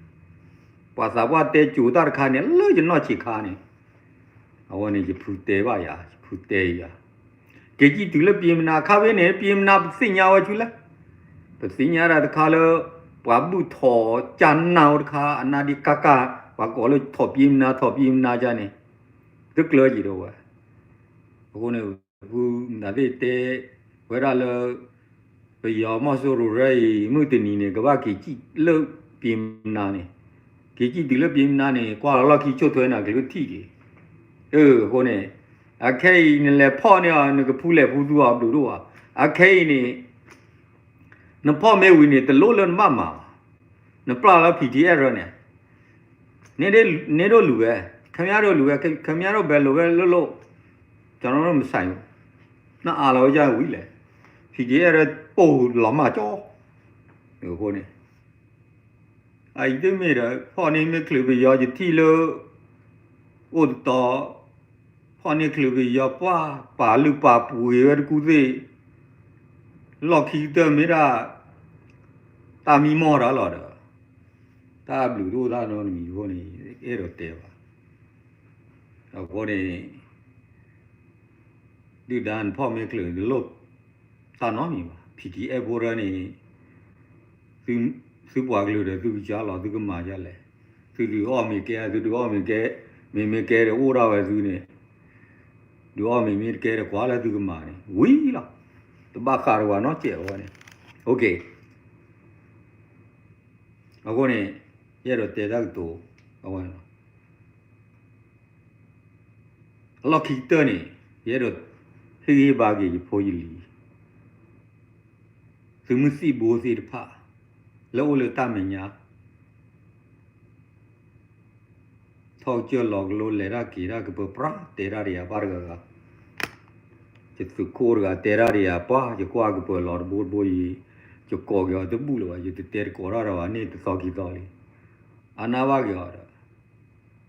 ပှၤသးပှၢ်တဲစိၤတၢ်တခါန့ၣ် လၢယနီၢ်ဆံးခါန့ၣ်, အဝဲန့ၣ် ယဖုတဲဘၣ်ယၤ ယဖုတဲယၤ က့ၤကံၣ်တုၤလၢပျ့ၤမနါခါဖဲန့ၣ် ပျ့ၤမနါပသ့ၣ်ညါဝဲဆူလဲၣ်, ပသ့ၣ်ညါဒၣ်တခါလၢ ပှၤဘုၣ်ထီၣ်ကၢ်နၢ်ဝဲတခါ အနါဒ့ကၢ်ကၢ် ပှၤကိးလၢထီၣ်ပျ့ၤမနါ ထီၣ်ပျ့ၤမနါကန့ၣ် တကျၢၤယံၤဒိၣ်ဝဲ. အဃိန့ၣ် ဖုမတၤသ့ၣ်တဲဝဲဒၣ်လၢ ပယီၤမီၢ်စိရိၤရၢအံၤ မုၢ်တနံၤန့ၣ် ကဘၣ်က့ၤကံၣ်လၢပျ့ၤမနါန့ၣ်, က့ၤကံၣ်တုၤလၢပျ့ၤမနါန့ၣ် ကွၢ်လီၤလီၢ်ခံဆိၣ်ထွဲနၤကလုၢ်ထံၣ်က့ၤ, အဃိန့ၣ် အခဲအံၤနလဲၤဖီၣ်န့ၢ်အီၤ နကဖူလဲၣ်ဖူသူအီၤဘျုးဒိၣ်ဘၣ်, အခဲအံၤန့ၣ် နဖီၣ်မ့ၢ်ဝံၤန့ၣ် တလိၣ်လၢနဘၣ်မၤဘၣ်, နပျၢ်လၢ P T F ရၢန့ၣ် န့ၣ်ဒိၣ်လူၤဝဲ, ခင်ဗျားတို့လူၤဝဲ, ခင်ဗျားတို့ဘယ်လိုပဲလုပ်လို့ ကျွန်တော်တို့မဆိုင်ဘူး, နအးလီၤဝဲဒ်ဝံၤလဲၣ်, ဖံးက့အဲၣ်ဒိး ပိာ်လီၤမၢ်ကၠီ, အဃိန့ၣ် အအံၤတမ့ၢ်ဒီး ဖီၣ်န့ၢ်မ့ၢ်ချုးပယီၤယထံၣ်လၢ အိၣ်တတီၤ, ဖီၣ်န့ၢ်ချုးပယီၤပှၢ် ပာ်လုၢ်ပာ်ပှ့ၤဝဲတကူၣ်သ့ၣ်, လီၢ်ခံကတၢၢ်မ့ၢ်ဒၣ် တၢ်မံမီၢ်တၢ်လီၤဒီး တၢ်ဘျုးတအိၣ်တၢ်နီတမံၤအဃိန့ၣ် အဲၣ်ဒိးတဲဘၣ်. အဃိန့ၣ် ဒုၣ်ဒါနဖီၣ်မ့ၢ်ချုးတလိၣ်တၢ်နီတမံၤဘၣ်. ဖံးက့အဲၣ်ဖိရၢန့ၣ် သုပှၤကလုာ်ဒီးသုကစၢ်လီၤ သုကမၤဒ်လဲၣ်. သုဒုးအီၣ်မ့ၤကဲ သုဒုးအီၣ်မ့ၤကဲ, မ့မ့ၢ်ကဲဒီးအိၣ်ဒၣ်ဝဲသုန့ၣ်, ဒုးအီၣ်မ့ၤမ့ၢ်တကဲဒီးကွၢ်လၢသုကမၤန့ၣ် ဝံၤလီၤ. တဘၣ်ဃးတဝၤနီတစဲးအဝဲန့ၣ်. အဃိန့ၣ် ယအဲၣ်ဒိးတဲတၢ်ကတိၤ အဝဲန့ၣ်လီၤ. အလီၢ်ခံကတၢၢ်န့ၣ် ယအဲၣ်ဒိးဟ့ၣ်ဂံၢ်ဟ့ၣ်ဘါက့ၤယဖိယလံၤ သုးမုၢ်သံၣ်ဘိသ့ၣ်တဖၣ် လၢအိၣ်လၢတၢ်မဲာ်ညါ ထီၣ်ကစၢၢ်လီၤကလိ လဲၤတၢ်က့ၤတၢ်ကပၢၤပြး တဲတၢ်ဒီးယၤဘၣ်တဂၤဂၤ, ယသုးခိၣ်တဂၤတဲတၢ်ဒီးယၤ ပှၤယကွၢ်ကပၢၤလီၤတဘိတဘိအံၤ ယကိးက့ၤအီၤတဘူၣ်လၢၤဘၣ်, ယတတဲတကိးတၢ်ဒီးဘၣ် န့ၣ်တသီခံသီလံ. အါနၢ်ဘၣ်က့ၤအီၤဒီး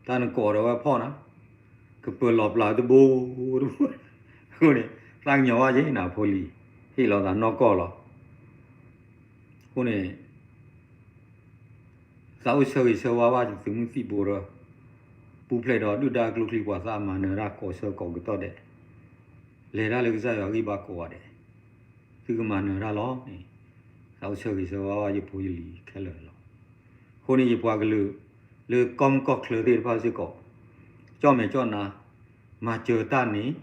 တၢ်နကိးဒီးဝဲဖီၣ်နၤ ကပၢၤလီၤပျၢၤတဘိတဘိ, အဃိန့ၣ် သးကညီၤဘၣ်က့ၤနၤဖိလံၤ ဟ့ၣ်လီၤသးနီၢ်ကီၢ်လီၤ. အဃိန့ၣ် သးအိၣ်ဆၢဂ့ၤဆၢဝါဘၣ် သုးမုၢ်သံၣ်ဘိဒီး ပူၤဖျဲးဒီးဒုၣ်ဒါကျိချံ ပှၤသးမၤနၢၤတၢ်ကိးဆၢကိးကတီၢ်ဒဲး, လဲၤတၢ်လၢကစၢ်ယွၤဂံၢ်ဘါကိးဂၤဒဲး, သုကမၤနၢၤတၢ်လီၤန့ၣ် သးအိၣ်ဆၢဂ့ၤဆၢဝါဘၣ်ယဖိယလံၤခဲလၢာ်လီၤ. အဃိန့ၣ် ယပှၤကလုာ် လၢကီၢ်မုၢ်ကီၢ်ချၢသ့ၣ်တဖၣ်စ့ၢ်ကီး ကၠီၣ်မဲာ်ကၠီၣ်နါ မၤစၢၤတၢ်န့ၣ်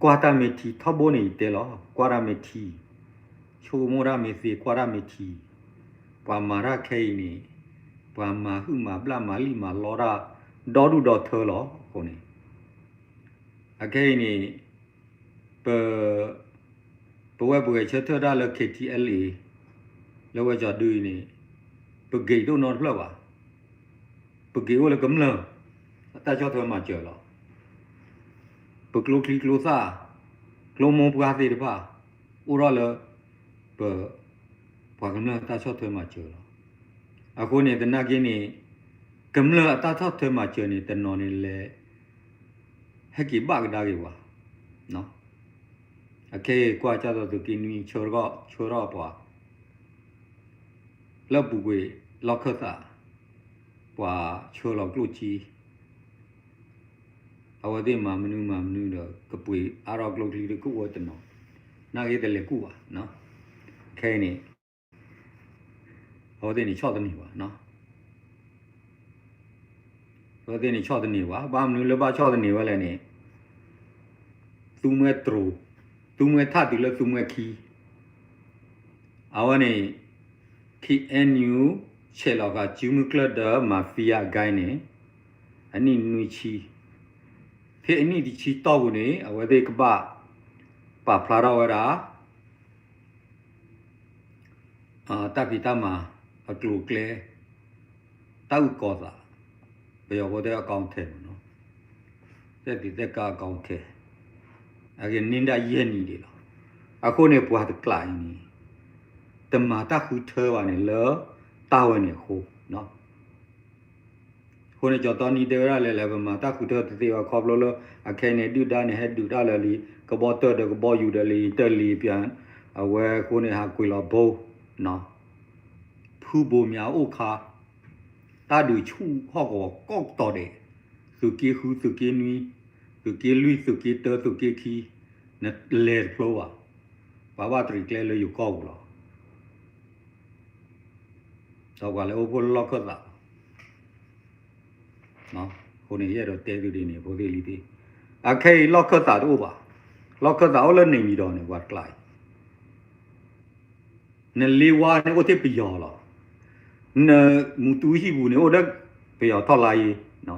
ကွၢ်တၢ်မ့ၢ်ထံ ထီဘိန့ၣ်ယတဲလီၤ ကွၢ်တၢ်မ့ၢ်ထံ, ဆိကမိၣ်တၢ်မ့ၢ်သ့ ကွၢ်တၢ်မ့ၢ်ထံ, ပှၤမၤတၢ်ခဲအံၤန့ၣ် ပှၤမၤဟုၣ်မၤဘျၣ်မၤလံၣ်မၤလီတၢ် ဒီဒူၣ်ဒီထၢလီၤ. အဃိန့ၣ် အခဲအံၤန့ၣ် ပ ပဝဲပဂဲၤဆၢထၢၣ်တၢ်လၢ KTLA လၢဝဲကၠီၤဒုအံၤန့ၣ် ပဂ့ၤဒိၣ်နီတဖျၢၣ်ဘၣ်. ပဂ့ၤအိၣ်လၢကမျၢၢ် အတၢ်ဆီၣ်ထွဲမၤစၢၤလီၤ. ပကျိချံကျိသၣ် ကျိမိၢ်ပှၢ်သ့ၣ်တဖၣ် အိၣ်ထီၣ်လၢ ပ ပှၤကမျၢၢ်အတၢ်ဆီၣ်ထွဲမၤစၢၤလီၤ. အဃိန့ၣ် သနာ်က့န့ၣ် ကမျၢၢ်အတၢ်ဆီၣ်ထွဲမၤစၢၤန့ၣ် တနီၤန့ၣ်လဲၤ ဟဲက့ၤဘၣ်ကဒါက့ၤပှၤ အခဲအံၤကွၢ်ကၢ်သိးသုးက့နွံ ဆှၢထီၣ် ဆှၢထီၣ်ပှၤ လၢပူၤကွံာ်လီၢ်ခၢၣ်သး ပှၤဆှၢလီၤကျိၣ်စ့ အဝဲသ့ၣ်မၤမနုၤမၤမနုၤဒီး ကပှ့ၤအါထီၣ်ကျိချံဒီးကအိၣ်ဝဲတနီၤ, နာ်က့တလဲၤကူၣ်ဘၣ်, ခဲအံၤန့ၣ် အဝဲသ့ၣ်န့ၣ်ဆီၣ်သနံးဘၣ်, အဝဲသ့ၣ်န့ၣ်ဆီၣ်သနံးဘၣ်, ဘၣ်မနုၤလၢဘၣ်ဆီၣ်သနံးဝဲလဲၣ်န့ၣ် သူမှဲတြိၤ, သူမှဲထၣ်တုၤလၢသူမှဲခံ, အဝဲန့ၣ် KNU ဆဲးလီၤဃာ်စုမုၢ်ကျၢၢ်ဒီး mafia အဂိုဏ်းန့ၣ် အနံၣ်နွံဆံ, ဖဲအနံၣ်တဆံတီၢ်ပူၤန့ၣ် အဝဲသ့ၣ်ကဘၣ်ပာ်ဖျါထီၣ်ဝဲဒၣ် တၢ်ဖံးတၢ်မၤအကျိၤအကျဲ, တၢ်အုၣ်ကီၤသး, ပယီၤဖိတဲအကောင်အထည်မ့ၢ်နီၤ, တဲသ့ၣ်သဲကါအကောင်အထည်, အဂ့ၢ်န့ၢ်ဒၣ်ယဲၢ်နံၣ်ဒံးလီၤ. အဃိန့ၣ် ပှၤတကျးအံၤန့ၣ် တမၤတၢ်ဃုထၢဘၣ်န့ၣ်လၢတၢ်ဝဲန့ၣ်အဃိ အဃိန့ၣ် ကၠီတီနံတဲဝဲဒၣ်လဲၣ်လဲၣ် ပမၤတၢ်ဃုထၢတသ့ဘၣ် ခီဖျိလၢ အခဲအံၤန့ၣ် ဒုၣ်ဒါန့ၣ် ဟဲဒုးတၢ်လၢလံ, ကဘီတၢၢ်ဒီးကဘီယူၤဒီးလံ တၢၢ်လံပၠး, အဝဲအဃိန့ၣ် ဟးကွံာ်လီၤဘိ, ဖုဘိးမၠးအိၣ်ခါ, တၢ်ဒုးဆူၣ်ဟီၣ်ကဝီၤကိးတီၤဒဲး, သုးက့ဃု သုးက့နွံ, သုးက့လွံၢ် သုးက့တၢ သုးက့ခံ, နလဲၤတဖျိဘၣ်, ပှၤဘၣ်တရံးကျဲလၢယိၤကီၢ်ပူၤလီၤ. ဒီးပှၤလဲၤအိၣ်ဖှိၣ်လၢလီၢ်ခၢၣ်သးလီၤ. အဃိန့ၣ် ယအဲၣ်ဒိးတဲသုဒ်န့ၣ် ဖိသ့ၣ်လံၤသ့ၣ်, အခဲအံၤလီၢ်ခၢၣ်သးတအိၣ်ဘၣ်, လီၢ်ခၢၣ်သးအိၣ်လၢန့ၣ်မံၤဒီးန့ၣ် ပှၤတကျးအံၤ နလ့ဝါန့ၣ်အိၣ်ထဲပယီၤလီၤ. နမူတူဟံၣ်ပူၤန့ၣ်အိၣ်ဒီးပယီၤထီၣ်လါယ့ၤ,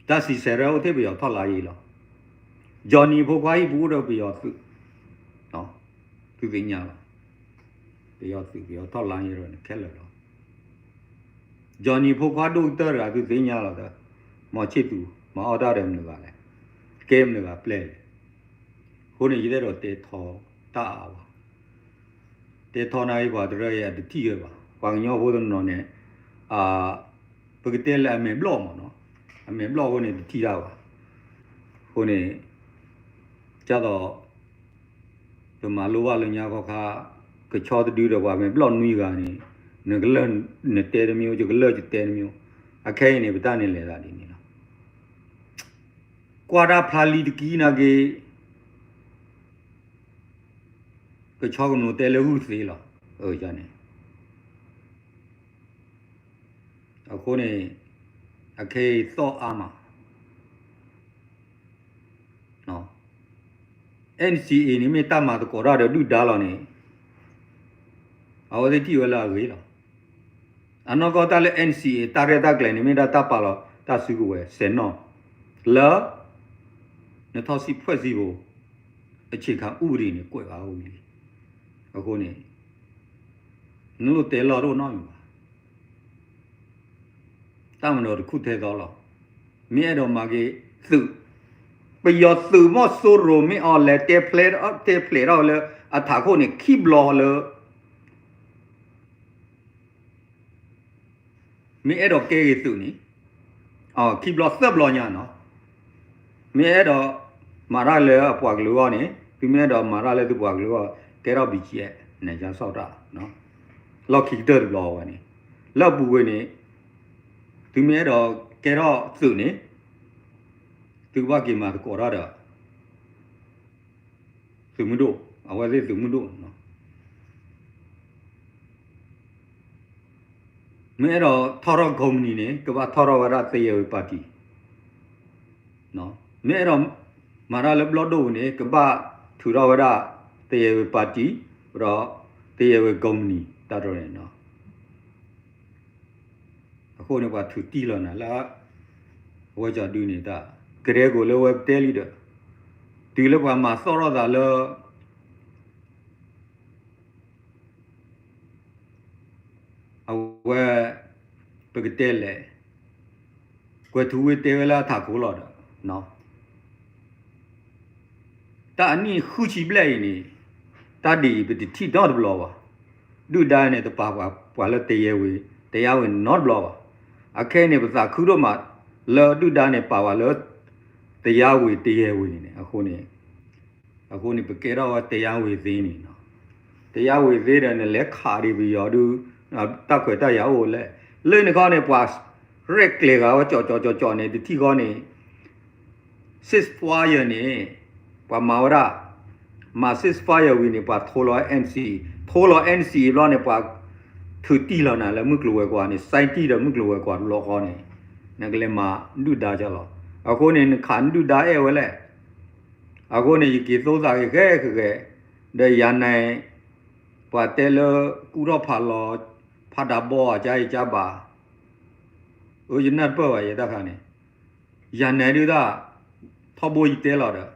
တၢ်စံးဆဲးရၢအိၣ်ထဲပယီၤထီၣ်လါယ့ၤလီၤ. ကၠီနံဖိခွါဟံၣ်ပူၤအိၣ်ဒီးပယီၤသုး, သုသ့ၣ်ညါလီၤ. ပယီၤသုးပယီၤထီၣ်လါယ့ၤဒီးနခဲလၢာ်လီၤ. Johnny ဖိခွါဒိၣ်ကတၢၢ်တဂၤ သုသ့ၣ်ညါလီၤဒီး မီၤဆံၣ်သူး မၤအီၣ်တၢ်ဒီးမနုၤဂၤလဲၣ်, ကဲမနုၤဂၤပျဲလဲၣ်. အဃိန့ၣ် ယတအဲၣ်ဒိးတဲထီတၢ်အါဘၣ်, တဲထီနာ်က့ ပှၤတရၢအံၤ အတထံၣ်ဝဲဘၣ်. ပှၤကညီဖိတနီၤန့ၣ် ပကတဲလၢအမဲာ်ဘျီၣ်မးနီၤ, အမဲာ်ဘျီၣ်အဃိန့ၣ် တထံၣ်တၢ်ဘၣ်. အဃိန့ၣ် ကၢ်သိး ပမၤလိဘၣ်လၢညါခီခါ ကဆီတဒုဒီးပှၤမဲာ်ဘျီၣ်နွံဂၤန့ၣ် နကလၢၢ်နတဲတမံၤ, ယကလၢၢ်ယတဲတမံၤ, အခဲအံၤန့ၣ် ပတၢ်န့ၣ်လဲၤသးဒ်န့ၣ်လီၤ. ကွၢ်တၢ်ဖျါလံတကံနာ်က့ ကဆီကနိးတဲလၢဂုၢ်သ့လီၤ. န့ၣ် အဃိန့ၣ် အခဲအံၤသီၣ်အါမး NCA န့ၣ် မ့ၢ်တၢ်မၤသကိးတၢ်ဒီးဒုၣ်ဒါလီၤန့ၣ် အဝဲသ့ၣ်ထံၣ်ဝဲလၢအဂ့ၤလီၤ. အနီၢ်ကီၢ်တၢ်လၢ NCA တၢ်ရဲၣ်တၢ်ကျဲၤန့ၣ် မ့ၢ်ဒၣ်တၢ်ပာ်လီၤတၢ်စုကဝဲၤဆဲးနီၣ် လၢ နထီၣ်စံးဖှဲးစံးဘိ အဆံးခးအူပဒံးန့ၣ် ကွဲးဘၣ်ဝံၤလံ. အဃိန့ၣ် နလိၣ်တဲလီၤတအိၣ်နီတမံၤဘၣ်. တၢ်မၤဒီးတခူၣ်ထဲသိးလီၤ. မ့ၢ်အဲၣ်ဒိးမၤက့ၤသုး, ပယီၤသုးမီၢ်စိရိၤမ့ၢ်အီၤလဲၤတဲဖျဲး, တဲဖျဲးထီၣ်ဝဲလၢအထးခိၣ်န့ၣ် ခံဘျီလၢ မ့ၢ်အဲၣ်ဒိးကဲက့ၤသုးန့ၣ်, ခံဘျီသၢဘျီညါနီၤ, မ့ၢ်အဲၣ်ဒိးမၤတၢ်လၢအပှၤကလုာ်အဂီၢ်န့ၣ်, သုမ့ၢ်အဲၣ်ဒိးမၤတၢ်လၢသုပှၤကလုာ်အဂီၢ်, ကဲထီၣ် ဘီၣ်ကၠံၣ်အဲၣ် န့ၣ် ကၠါစီၣ်တၢ်, လီၢ်ခံကတၢၢ်တဘျီဝဲန့ၣ်, လၢအပူၤကွံာ်န့ၣ်, သုမ့ၢ်အဲၣ်ဒိးကဲထီၣ်သုးန့ၣ်, သုကဘၣ်က့ၤမၤသကိးတၢ်ဒီး သုးမုၢ်ဒိၣ်, အဝဲသ့ၣ်သုးမုၢ်ဒိၣ် မ့ၢ်အဲၣ်ဒိးထီၣ်ထီၣ်ကိးမုၢ်နံၤန့ၣ် ကဘၣ်ထီၣ်ထီၣ်ဝဲဒၣ် တရားဝင်ပါတီ, မ့ၢ်အဲၣ်ဒိးမၤတၢ်လၢဘျီၣ်ဒိၣ်ပူၤန့ၣ် ကဘၣ်ထုးထီၣ်ဝဲဒၣ် တရားဝင်ပါတီ, ဒီး တရားဝင်ကိးမုၢ်နံၤ တၢ်တရၢန့ၣ်နီၤ. အဃိန့ၣ် ပှၤထုးတံၢ်လီၤနၤလၢ အဝဲကၠီဒုန့ၣ်တၢ် ကရဲၣ်ကိးလၢဝဲပတဲလံဒီး တုၤလၢပှၤမၤသီၣ်ထီၣ်သးလၢ အဝဲ ပကတဲလဲၣ်, ကွဲၤထူဝ့တဲဝဲလၢအထးခိၣ်လီၤဒီး တၢ်အနံၣ်ဃုဆံဘျဲၣ်အံၤန့ၣ် တၢ်ဒ်အံၤ ပတထံၣ်နီတဘျီဘၣ်. ဒုၣ်ဒါန့ၣ် တပာ်ပှၤလၢ တရားဝင်, တရားဝင် နီတဘျီဘၣ်. အခဲအံၤန့ၣ် ပသးခုဒိၣ်မးလၢဒုၣ်ဒါန့ၣ် ပာ်ပှၤလၢ တရားဝင်,တရားဝင် န့ၣ် အဃိန့ၣ် အဃိန့ၣ် ပကဲထီၣ်ဝဲ တရားဝင် သ့န့ၣ်နီၤ. တရားဝင် သ့ဒီး နလဲၤခးဒံးပယီၤဒုး တၢ်ခွဲးတၢ်ယာ်အိၣ်လဲၣ်. လၢန့ၣ်ခီန့ၣ် ပှၤရဲၣ်ကျဲၤဂၤဝဲ ကၠီကၠီကၠီကၠီန့ၣ် တထံၣ်ဃီန့ၣ် ceasefire န့ၣ် ပှၤမၤဝဲဒၣ်, မၤ ceasefire ဝံၤန့ၣ် ပှၤထိလီၤ NCA, ထိလီၤ NCA ဘျီန့ၣ် ပှၤထုးတံၢ်လီၤနၤလၢမုၢ်ကျိၤဝဲၤကွာ်န့ၣ်, စဲးတံၢ်ဒီးမုၢ်ကျိၤဝဲၤကွာ်တဘျီဃီန့ၣ် နကလဲၤမၤဒုၣ်ဒါကၢ်လီၤ. အဃိန့ၣ် နခးဒုၣ်ဒါအဲၣ်ဝဲလဲၣ်. အဃိန့ၣ် ယက့ၤသိသးဂ့ၤဂ့ၤဂ့ၤ, ဒီးယၤနဲၣ် ပှၤတဲလၢ ကူၣ်ထီၣ်ဖးလီၤ, ဖးဒးဘီ အကါအံၤကါဘၣ်, အၢ ယနၢ်တပၢၢ်ဘၣ် ယဲတၢ်ခါန့ၣ်, ယၤနဲၣ်ဒုးတၢ် ထီဘိယတဲလီၤဒီး,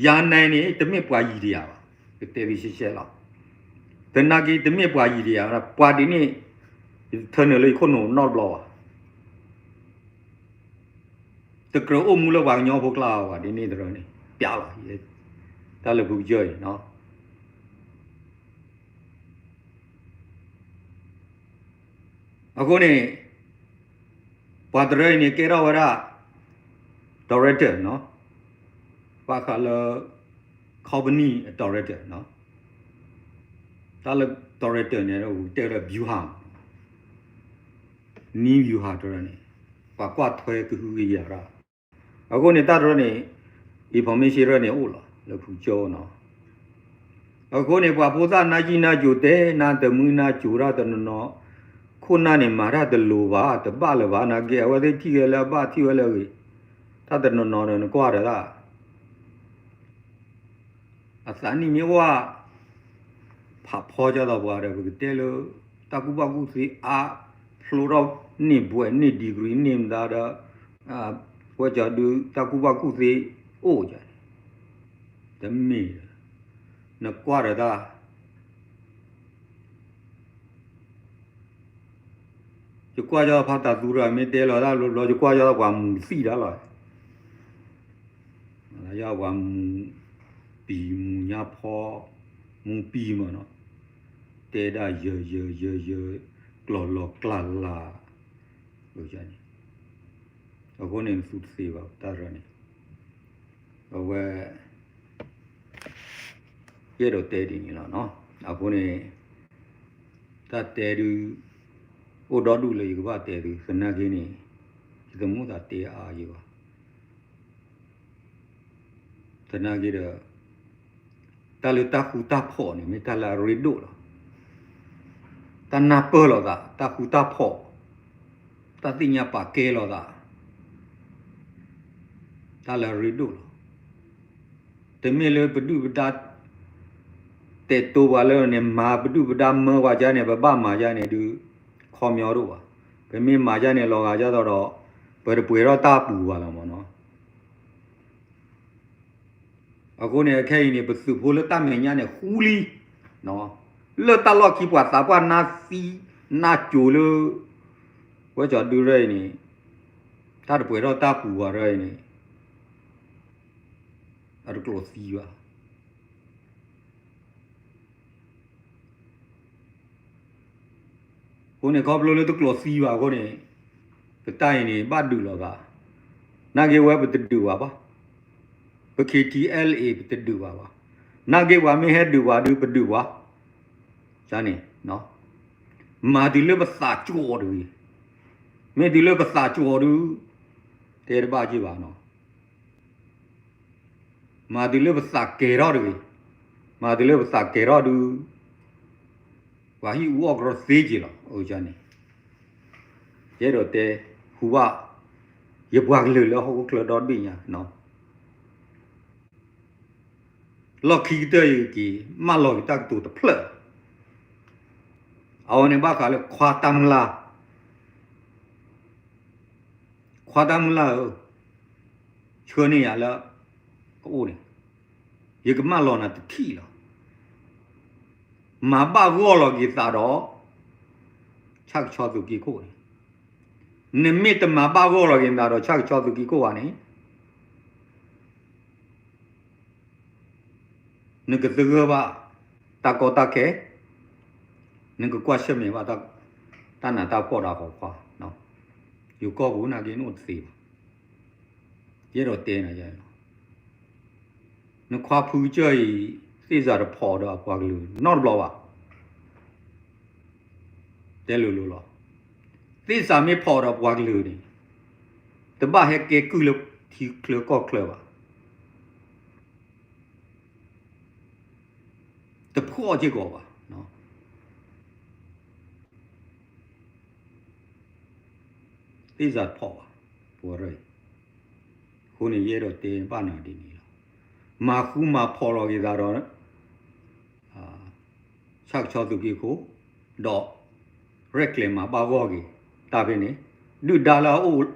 ယၤနဲၣ်န့ၣ် တမ့ၢ်ပှၤယံၤတယၤဘၣ်, ကတဲသုရှဲရှဲလီၤ. သနာ်က့ တမ့ၢ်ပှၤယံၤတယၤ, ပှၤဒ်န့ၣ် ယတထၢနုာ်လၢယခိၣ်နူာ်နီတဘျီဘၣ်. တကြၢးအိၣ်မူလၢပှၤကညီဖိကျါဘၣ်, ဒ်န့ၣ်တရၢန့ၣ် ပျးလီၤ, တၢ်လၢပူၤကစၢၢ်အံၤနီၤ. အဃိန့ၣ် ပှၤတရၢအံၤန့ၣ် ကဲထီၣ်ဝဲဒၣ် director နီၤ, ဘၣ်ဃးလၢ company director နီၤ, တၢ်လၢ director န့ၣ် တဲဝဲဒၣ် ဗျူဟာ, နည်းဗျူဟာတရၢန့ၣ် ပှၤကွၢ်ထွဲကဟုကယာ်တၢ် အဃိန့ၣ် တၢ်တရၢန့ၣ် information တရၢန့ၣ်အိၣ်လီၤ လၢဖူကၠိနီၤ. အဃိန့ၣ် ပှၤဖိသၣ်နါကံၣ်နါကိၤတဲ နါတမုၢ်နါကိၤတၢ်တနီၤနီၤ ခိၣ်နၢ်န့ၣ် မၤတၢ်တလိၤဘၣ် တဘၣ်လၢၤဘၣ် နာ်က့ အဝဲသ့ၣ်ထံၣ်ဝဲလၢအဘၣ်ထံၣ်ဝဲလၢအဂ့ၤ တၢ်တနီၤနီၤဒီး နကွၢ်ဒီးတၢ် အသးနံၣ်မ့ၢ်ဝဲ ဖးဖီကၢ်သိးပှၤဒီး ပကတဲလၢ တၢ်ကူၣ်ဘၣ်ကူၣ်သ့အါ ဖျိထီၣ်န့ၢ်ဘွဲ့န့ၢ် degree န့ၢ်မတၤဒီး ဝဲကၠီဒု တၢ်ကူၣ်ဘၣ်ကူၣ်သ့အိၣ်ကၠီန့ၣ် တမ့ၢ်ဒီး နကွၢ်ဒီးတၢ် ယကွၢ်ယီၤဖးတၢ်သူတဂၤ မ့ၢ်တဲလီၤတၢ်ဘျီဘျီ ယကွၢ်ယီၤပှၤမူၤသံၣ်ဒၣ်လီၤ. ယပှၤမူၤပံၤမူၤညါဖီ မူၤပံၤမးနီၤ, တဲဒၣ်ယၢၤယၢၤယၢၤယၢၤ ကျီၢ်လီၤကျၢ်လၢ် န့ၣ်, အဃိန့ၣ် နသူတသ့ဘၣ် တၢ်ရၢန့ၣ်, အဝဲ ယအဲၣ်ဒိးတဲဒ်န့ၣ်လီၤ. အဃိန့ၣ် တၢ်တဲဒုး အိၣ်ဒီဒူၣ်လၢယကဘၣ်တဲသု, သနာ်က့န့ၣ် ယတမူသးတဲအါယံၤဘၣ်. သနာ်က့ဒီး တၢ်လၢတၢ်ဃူတၢ်ဖိးန့ၣ် မ့ၢ်တၢ်လၢအရ့ဒိၣ်လီၤ. တၢ်နၢ်ပၢၢ်လိာ်သး, တၢ်ဃူတၢ်ဖိး, တၢ်သ့ၣ်ညါပာ်ကဲလိာ်သး, တၢ်လၢအရ့ဒိၣ်လီၤ. တမ့ၢ်လၢပဒုၣ်ပဒါ တဲာ်တိပှၤလၢန့ၣ် မၤပဒုၣ်ပဒါမၢပှၤကါန့ၣ် ပဘၣ်မၤယါန့ၣ်ဒုး ခီပညီတအိၣ်ဘၣ်. ပမ့ၢ်မၤယါန့ၣ် လီၤဂာ်ဒ်သိးဒီး ပတပှဲၤထီၣ်တၢ်ပူၤဘၣ်လီၤမးနီၤ. အဃိန့ၣ် အခဲအံၤန့ၣ် ပသုးဖိလၢတၢ်မဲာ်ညါန့ၣ် ဃူလံ, လၢတၢ်လီၢ်ခံ ပှၤသးပှၢ်နါသံနါစိၤလၢ ဝဲကၠီၤဒုရၢအံၤန့ၣ် တၢ်တပှဲၤထီၣ်တၢ်ပူၤဘၣ်ရၢအံၤန့ၣ် အတကျိၣ်သံဘၣ်. အဃိန့ၣ် ခီဖျိလၢတကျိၣ်သံဘၣ်အဃိန့ၣ် ပတၢ်အံၤန့ၣ် ဘၣ်ဒုးလိာ်သး, နာ်က့ဝဲပတဒုးဘၣ်ဘၣ်, ပ KTLA ပတဒုးဘၣ်ဘၣ်, နာ်က့ပှၤမ့ၢ်ဟဲဒုးဘၣ်ဒုးပဒုးဘၣ်, န့ၣ်, မၤတုၤလၢပသးကၠိတဂ့ၤ, မ့ၢ်တုၤလၢပသးကၠိဒုး တဲတဘၣ်က့ၤဘၣ်နီၤ. မၤတုၤလၢပသးကဲၤထီၣ်တဂ့ၤ, မၤတုၤလၢပသးကဲၤထီၣ်ဒုး ပှၤဟံၣ်အူအီၣ်ကရၢသ့က့ၤလီၤ. အန့ၣ် ယအဲၣ်ဒိးတဲ ဟူဘၣ် ယပှၤကလုာ်လၢဟီၣ်ခိၣ်ချၢဒီဘ့ၣ်ညါ, လီၢ်ခံကတၢၢ်အံၤက့ၤ မၢလီၤက့ၤတၢ်ကတိၤတဖျၢၣ်လီၤ. အဝဲန့ၣ်ဘၣ်ဃးလၢခွါတၢ်မုၢ်လၢ်, ခွါတၢ်မုၢ်လၢ်ဧၢ, ဆှၢန့ၢ်ယၤလၢ အအိၣ်န့ၣ် ယကမၢလီၤနၤတထံၣ်လီၤ. မၤဘၣ်ဂီၢ်လီၤက့ၤသးဒီး ဆၣ်ကဆီသုးက့ခိၣ်န့ၣ်, နမ့ၢ်တမၤဘၣ်ဂီၢ်လီၤက့ၤနၤဒီးဆၣ်ကဆီသုးက့ခိၣ်ဘၣ်န့ၣ် နကသဂၢၢ်ဘၣ် တၢ်ကီတၢ်ခဲ, နကကွၢ်ဆၢၣ်မဲာ်ဘၣ် တၢ်နးတၢ်ဖှီၣ်ဒီးအဖိခွါ, ယိၤကီၢ်ပူၤနာ်က့နအိၣ်တသ့ဘၣ်. ယအဲၣ်ဒိးတဲနၤ, နခွါဖုကစၢၢ်အံၤ သ့ၣ်စးတဖိးဒီးအပှၤကလုာ်နီတဘျီဘၣ်. တဲလိၤလိၤလီၤ. သ့ၣ်စးမ့ၢ်ဖိးဒီးပှၤကလုာ်န့ၣ် တဘၣ်ဟဲကဲကုၢ်လၢထံချၢကီၢ်ချၢဘၣ်. တဖိးစ့ၢ်ကီးဘၣ်. သ့ၣ်စးတဖိးဘၣ် ပဝဲရၢအံၤ. အဃိန့ၣ် ယအဲၣ်ဒိးတဲဘၣ်နၤဒ်န့ၣ်လီၤ. မၤဃူမၤဖိးလီၤက့ၤသးဒီး ဆၣ်ကဆီသုးက့ခိၣ်, ဒီး ရဲၣ်ကျဲၤမၤဘၣ်ဂီၢ်က့ၤ တၢ်ဖဲန့ၣ်, ဒုၣ်ဒါလၢအအိၣ်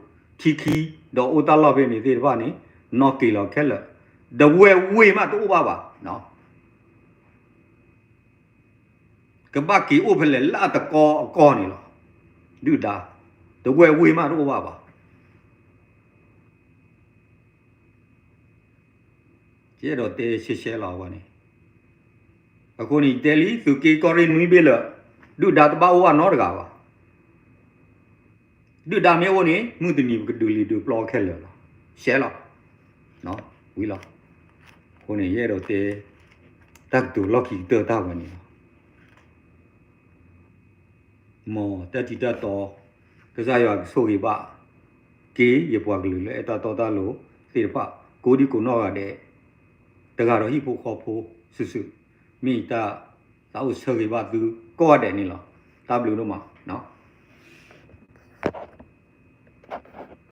ထံခံ ဒီးအိၣ်တၢ်လီၢ်ဖဲန့ၣ်သ့ၣ်တဖၣ်န့ၣ် နီၣ်က့ၤလီၤခဲလၢာ်, ဒဝဲၢ်ဝ့ၢ်မးတအိၣ်ဘၣ်ဘၣ်. ကဘၣ်က့ၤအိၣ်ဖဲလဲၣ်လၢအတကီအကီၢ်န့ၣ်လီၤ. ဒုၣ်ဒါ ဒဝဲၢ်ဝ့ၢ်မးတအိၣ်ဘၣ်ဘၣ်. ယအဲၣ်ဒိးတဲရှဲရှဲလီၤအဝဲန့ၣ်. အဃိန့ၣ် ယတဲလံ သုးက့ကီၢ်ရ့ၣ်နွံဘ့ၣ်လၢာ် ဒုၣ်ဒါတဘၣ်အိၣ်ဘၣ်နီတဂၤဘၣ်. ဒုၣ်ဒါမ့ၢ်အိၣ်န့ၣ် မုၢ်တနံၤပကဒုးလံာ်ဒုးပျီခဲလၢာ်လီၤ. ရှဲလီၤ. ဝံၤလီၤ. အဃိန့ၣ် ယအဲၣ်ဒိးတဲ တၢ်ကတိၤလီၢ်ခံကတၢၢ်တၢ်ဝဲန့ၣ်လီၤ. မ်တၢ်ထံးတၢ်တီ ကစၢ်ယွၤကဆိၣ်ဂ့ၤဘၣ်က့ၤ ယပှၤကလုာ်လၢအဲၣ်တၢ်တီတၢ်လိၤသ့ၣ်တဖၣ် ကိးဒံကိးနီၢ်ဂၤဒဲး တဂၤဒီးဟံၣ်ဖိဃီဖိစုာ်စုာ် မ့ၢ်ယတၢ်သးအိၣ်ဆၢဂ့ၤဘၣ်သုကိးဂၤဒဲးန့ၣ်လီၤ. တၢ်ဘျုးဒိၣ်မး.